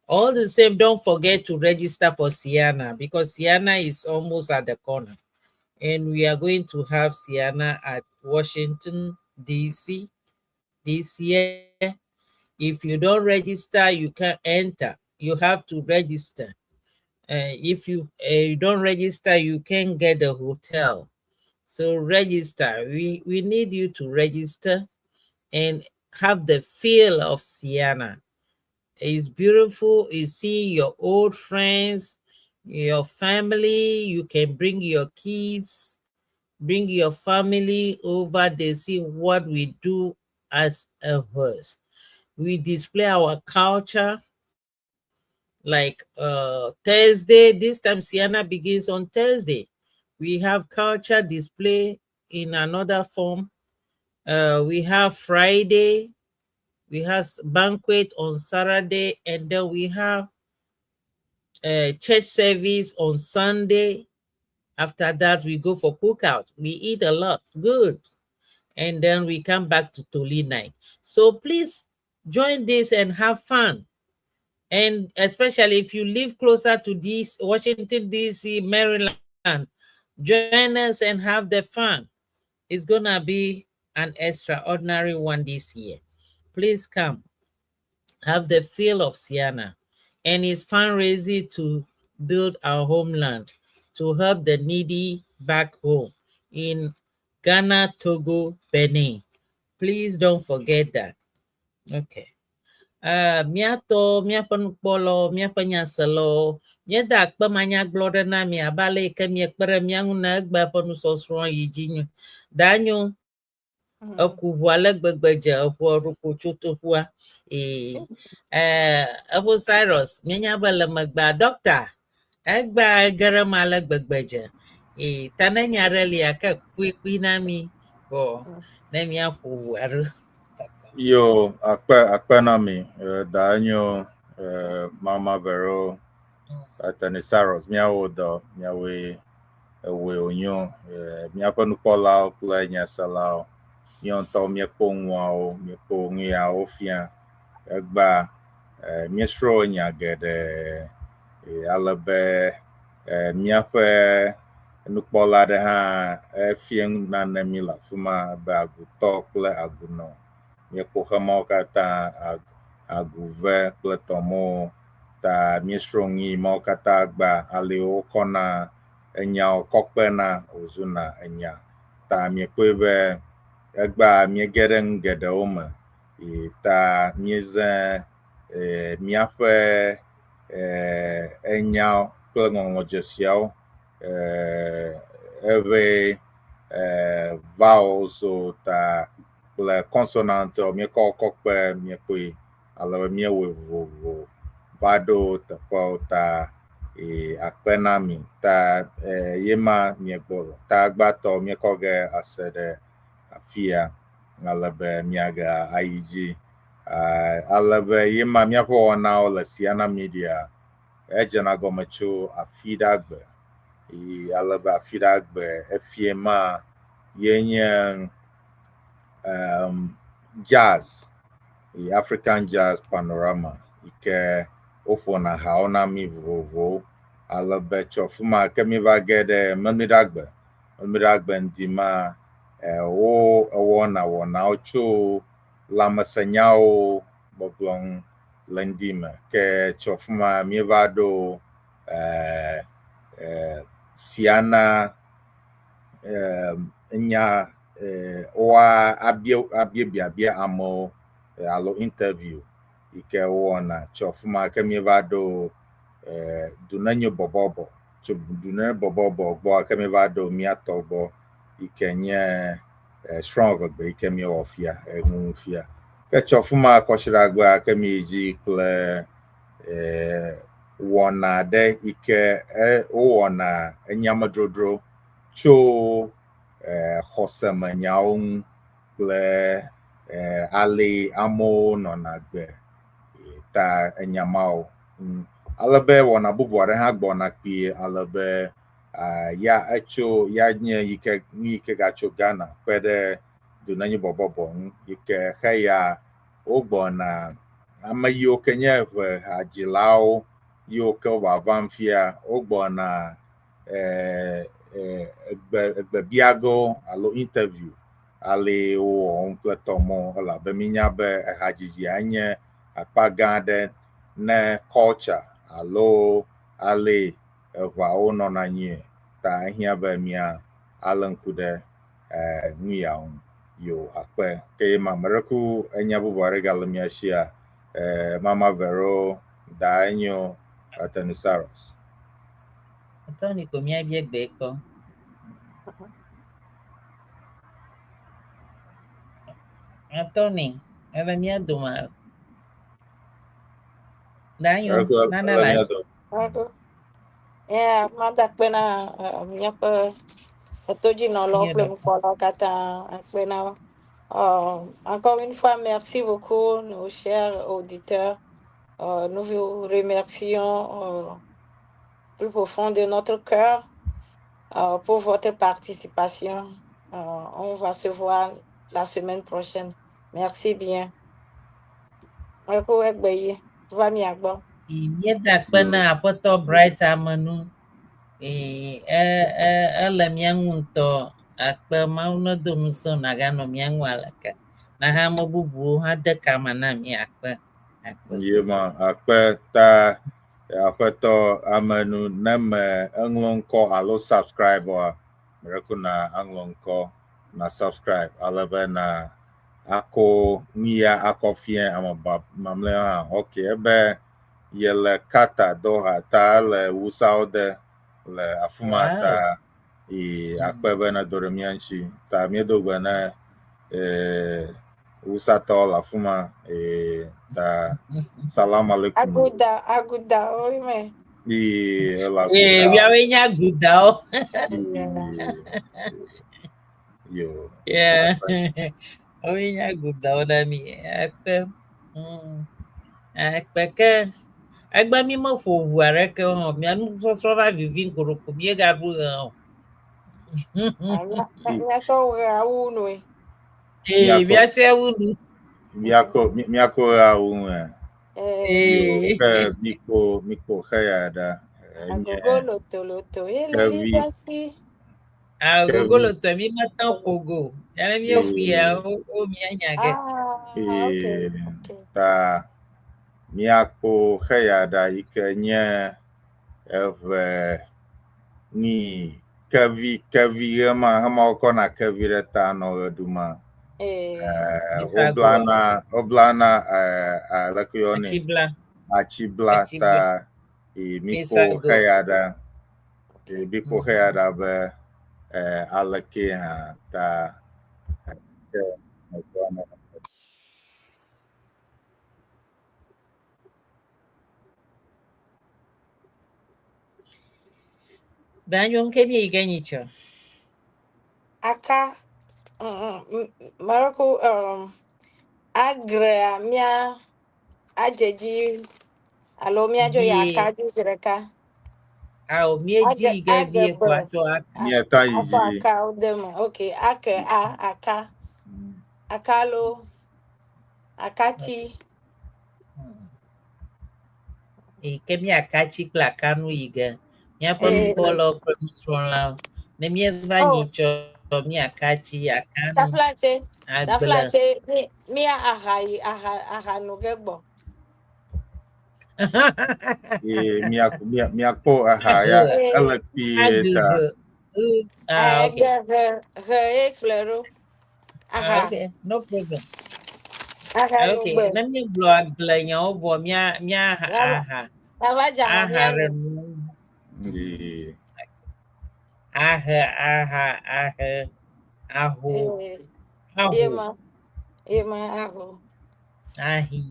All the same, don't forget to register for Ceana, because Ceana is almost at the corner. And we are going to have Ceana at Washington, D.C. this year. If you don't register, you can't enter. You have to register. If you don't register, you can't get the hotel. So register. We need you to register and have the feel of Ceana. It's beautiful. You see your old friends, your family. You can bring your kids, bring your family over. They see what we do as a verse. We display our culture. Like Thursday, this time Ceana begins on Thursday. We have culture display in another form. We have Friday, we have banquet on Saturday, and then we have church service on Sunday. After that, we go for cookout. We eat a lot, good. And then we come back to Toli night. So please join this and have fun. And especially if you live closer to this Washington, D.C., Maryland, join us and have the fun. It's going to be an extraordinary one this year. Please come. Have the feel of Ceana and it's fundraising to build our homeland, to help the needy back home in Ghana, Togo, Benin. Please don't forget that. Okay. Míatɔ míaƒe nukpɔlawo, míaƒe nyaselawo, míeda akpe manyagblɔ ɖe na mi abe ale yi ke miekpe ɖe mía ŋu ne egbea ƒe nusɔsrɔ̃ yi dzi nyo. Danyo, eku ʋu ale gbegbe dze eʋua ɖo tso toƒua. Ee, Efo Cyrus, míenya be le megbea, doctor, egbea ege ɖe eme ale gbegbe dze. Ee, ta ne nya ɖe lia ke kpui na mi vɔ ne míaƒo ʋua ɖo. Yo, akpe akpe na mi, Danyo, Mama Vero, Attorney Saros, míawo dɔ, míawoe ewɔe wònyo. Míaƒe nukpɔlawo kple nyaselawo, míawo ŋutɔ míekpɔ nuawo, míekpɔ nu yawo fia. Egbea, míesrɔ̃ nya geɖe ale be míaƒe nukpɔla aɖe hã efia nane mí le afi ma be agutɔ kple agunɔ. Míekpɔ xemawo katã, aguve kple tɔmɔwo ta míesrɔ̃ nu yi mawo katã gbea ale wokɔna enyawo kɔ kpena wòzuna enya. Ta míekpɔe be egbea míege ɖe nu geɖewo me yi ta míeze míaƒe enyawo kple ŋɔŋlɔdzesiawo eƒe vowels ta kple consonant míekɔ kɔ kpe míekpɔe ale be míewɔe vovovo va ɖo teƒewo ta akpe na mi ta ye ma míegbɔ le ta gbãtɔ míekɔ ge ase ɖe afia ale be míage ayi dzi ale be ye ma míaƒe wɔnawo le Siana Media edzena gɔme tso afiɖagbe yi ale be afiɖagbe efie ma ye nye jazz, the African Jazz Panorama yi ke woƒona hawo na mí vovovowo ale be tso afi ma ke míva ge ɖe Memleɖagbe. Memleɖagbe ŋdi ma wo ewɔna wɔnawo tso lãmesẽnyawo gbɔgblɔ ŋu le ŋdi me ke tso afi ma míeva ɖo Siana nya woa abia abia biabia amewo alo interview yi ke wowɔna tso afi ma ke míeva ɖo Dunenyo bɔbɔbɔ tso Dunenyo bɔbɔbɔ gbɔ ke míeva ɖo mía tɔ gbɔ yi ke nye srɔ̃ ʋegbe yi ke míewɔ fia eŋu fia ke tso afi ma kɔsiɖagbea ke míyi dzi kple wɔna aɖe yi ke wowɔna enyamedrodro tso xɔsemenyawo ŋu kple ale amewo nɔna agbe ta enya mawo ŋu. Ale be wɔna bubu aɖe hã gbɔna kpuie ale be ya etso ya nye yi ke nu yi ke gatso Ghana kpe ɖe Dunenyi bɔbɔbɔ ŋu yi ke xeya wogbɔna ame yiwo ke nye ʋe hadzilawo yiwo ke wovavam fia wogbɔna egbe egbebiago alo interview ale wowɔm kple tɔmɔ elabe mínya be ehadzidzia nye akpa gã aɖe ne culture alo ale eʋawo nɔna anyie ta ehiã be mía alé ŋku ɖe nu ya ŋu yo akpe ke ma meɖeku enya bubu aɖe gale mía sia Mama Vero da enyo Atenisaurus. Tony ko míabia gbe kpɔ. Tony, ele mía dome. Danyo, nane le asi. Yeah, mada akpe na míaƒe etodzinɔlawo kple nukpɔlawo katã akpe na wo. Encore une fois, merci beaucoup, nos chers auditeurs. Nous vous remercions plus profond de notre cœur pour votre participation. On va se voir la semaine prochaine. Merci bien. Va mia gbɔ. Míeda akpe na aƒetɔ Bright Amenu. Ele mía ŋu ŋutɔ. Akpe Mawu nedo ŋusẽ nàganɔ mía ŋu aleke. Na hã ame bubuwo hã de kame na mí akpe. Akpe. Yema akpe ta aƒetɔ Amenu ne me eŋlɔ ŋkɔ alo subscribe oa meɖeku na aŋlɔ ŋkɔ na subscribe ale be na ako nu ya akɔ fia ame mamlɛawo hã. Ok, ebe yele Qatar Doha ta ele Wusawo de le afi ma ta yi akpe be nedo ɖe mía ŋuti ta míedo gbe ne Wusatɔwo le afi ma ta salam aleikum. Aguda, aguda, oui, mais. Yi ele aguda. Míawoe nye agudawo. Yo. Yeah. Woawoe nye agudawo na mí. Akpe. Akpe ke. Egbe mi meƒo ʋu aɖeke o hã. Mia nusɔsrɔ̃ va vivi ŋgoroko míegaɖu ɣe o. Míatsɔ ɣea wu nue. Ee, míatsɔe wu nu. Míakɔ míakɔ ɣea wu nue. Ee. Ke mikpo mikpo xeya ɖa. Enye Agogo lotoloto ye le kevi. yivasi. Agogo loto mi mete ŋu ƒo go. Ya ne míeƒoea wo wo míanya ge. Ah, okay, Ee, okay. ta míakpo xeya ɖa yi ke nye eʋe ni kevi kevi ɣema hema wokɔna kevi ɖe ta nɔ ɣe ɖuma. Eh, Eh, Misago. woblana woblana eh, aleke woyɔnɛ Atibla. atsibla Atibla. ta ee mikpo Misago. xeya ɖa ee mikpo xeya ɖa be eh, aleke hã ta ke mekpɔna. Danyo nke mi yi ge nyitsɔ. Aka, Maroko, agrea mía adze dzi alo míadzo yi Vie. aka dzi zi ɖeka. Ao míedzi Age yi ge age vie be ko atsɔ aka. Míeta yi akɔ dzi. akawo de me. Okay, ake a aka akalo akati. Eyi ke míakatsi kple akanu yi ge. Míaƒe Eh. nukpɔlawo kple nusrɔ̃lawo. Ne míeva Oh. nyitsɔ míakatsi akanu Taflatse, agble. taflatse, mi mía aha yi aha aha nu ge gbɔ. Ee míakpɔ míakpɔ aha ya Eh. ele kpuie ta. Aduhe. Ah, Eh, okay. ge he he ye kplɔe ɖo. Ah, Aha okay. No problem. aha nu Okay. gbe. Ne míegblɔ agble nyawo vɔ mía mía aha Míava aha míava dze aha aha mía ɖe nu. nu. Ee Ahe aha ahe aho Eh, aho ye ma ye ma aho. ahi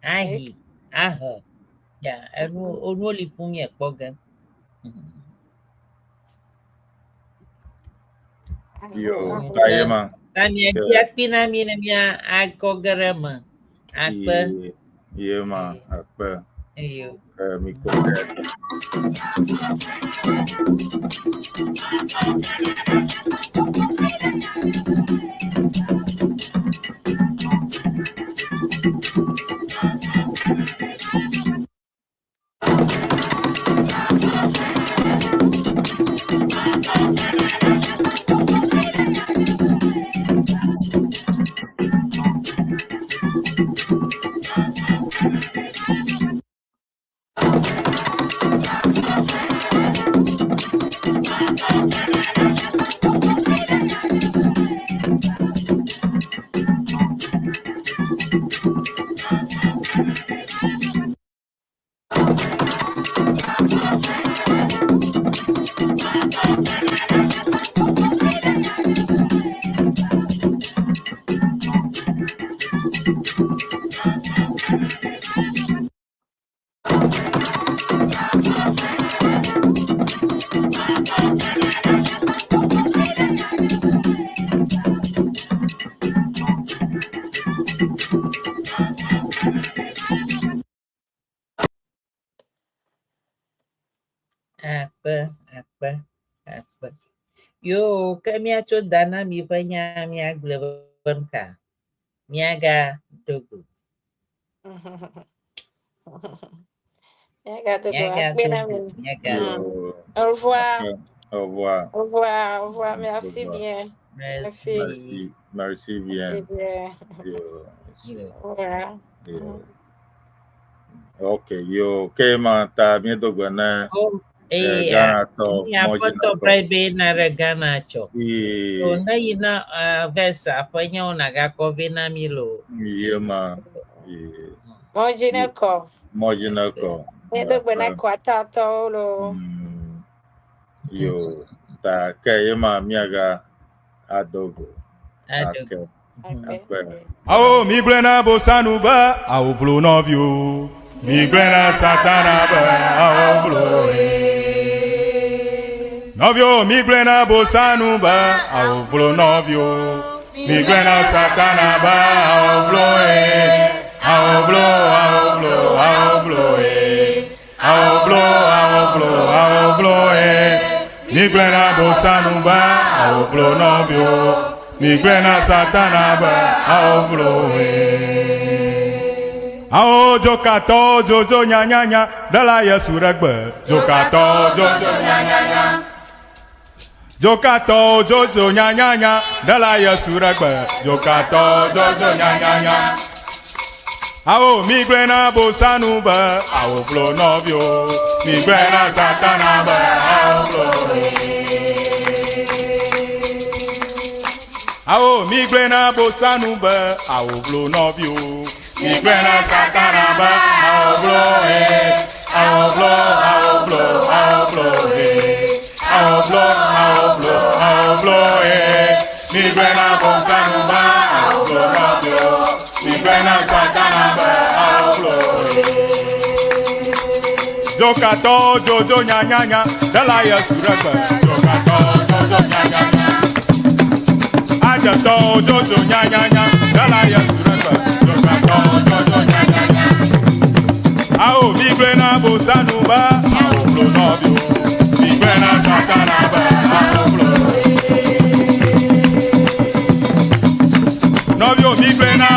ahi ahe. Ya enu enuwo li fún míekpɔ ge. Aho yo aho. ta ye ma. Ta miadzi akpi na mi ne mía akɔ ge ɖe eme. Akpe. Ye ye ma akpe. Eyo. Ke mikpo xeya ɖa. Akpe akpe akpe. Yo ke míatso da na mi ƒe nya míagblɔe be nuka míagado go. Míagado go akpe Míagado na go. mi. Míagado. Mm. Yo Au revoir. akpe. Au revoir. Au revoir, au revoir. Au Merci revoir. bien. Merci. Merci. Merci merci bien. Merci bien. Yo Yo. Au revoir. yo. Ok yo ke ma ta míedo gbe na Oh, eh, eh, Ghana tɔ mi aƒetɔ mɔdzinatɔ. Bribe na ɖe Ghana tsɔ. So Ee ne yina vɛs aƒe nyawo nagakɔ vɛ na mi loo. ye ma ee Mɔdzinekɔ. mɔdzinekɔ. Míedo gbe na Akpe. kɔatatɔwo loo. Yo ta ke ye ma míaga ado go. Ado Akpe. go. Akpe. Akpe. Awo mi gblẽ na bosanu be awo vlo nɔviwo. Mi gblẽ na satana be awo vlo ye. Nɔviwo mi gblẽ na bosanu be awo vlo nɔviwo. Mi gblẽ na satana be awo vlo ye. Awo vlo awo vlo awo vlo ye. Awoblo, awoblo, awoblo e. Migblẽ na bosanu be awoblo nɔviwo. Migblẽ na Satana be awoblo e. Awo dzokatɔwo dzodzo nyanyanya ɖela Yesu ɖe gbe. Dzokatɔwo dzodzo nyanyanya. Dzokatɔwo dzodzo nyanyanya ɖela Yesu ɖe gbe. Dzokatɔwo dzodzo nyanyanya. Awo migblẽ na bosanu be awoblo nɔviwo. Migblẽ na Satana be awoblo. Awo migblẽ na bosanu be awoblo nɔviwo. Migblẽ na Satana be awoblo he. Awoblo, awoblo, awoblo he. Awoblo, awoblo, awoblo he. Migblẽ na bosanu be awoblo nɔviwo. Migblẽ na Satana be awoblo he. Dzokatɔwo dzodzo nyanyanya ɖela Yesu ɖe gbe. Dzokatɔwo dzodzo nyanyanya. Adzetɔwo dzodzo nyanyanya ɖela Yesu ɖe gbe. Dzokatɔwo dzodzo nyanyanya. Awo migblẽ na bosanu be awoblo nɔviwo. Migblẽ na Satana be awoblo. Nɔviwo migblẽ na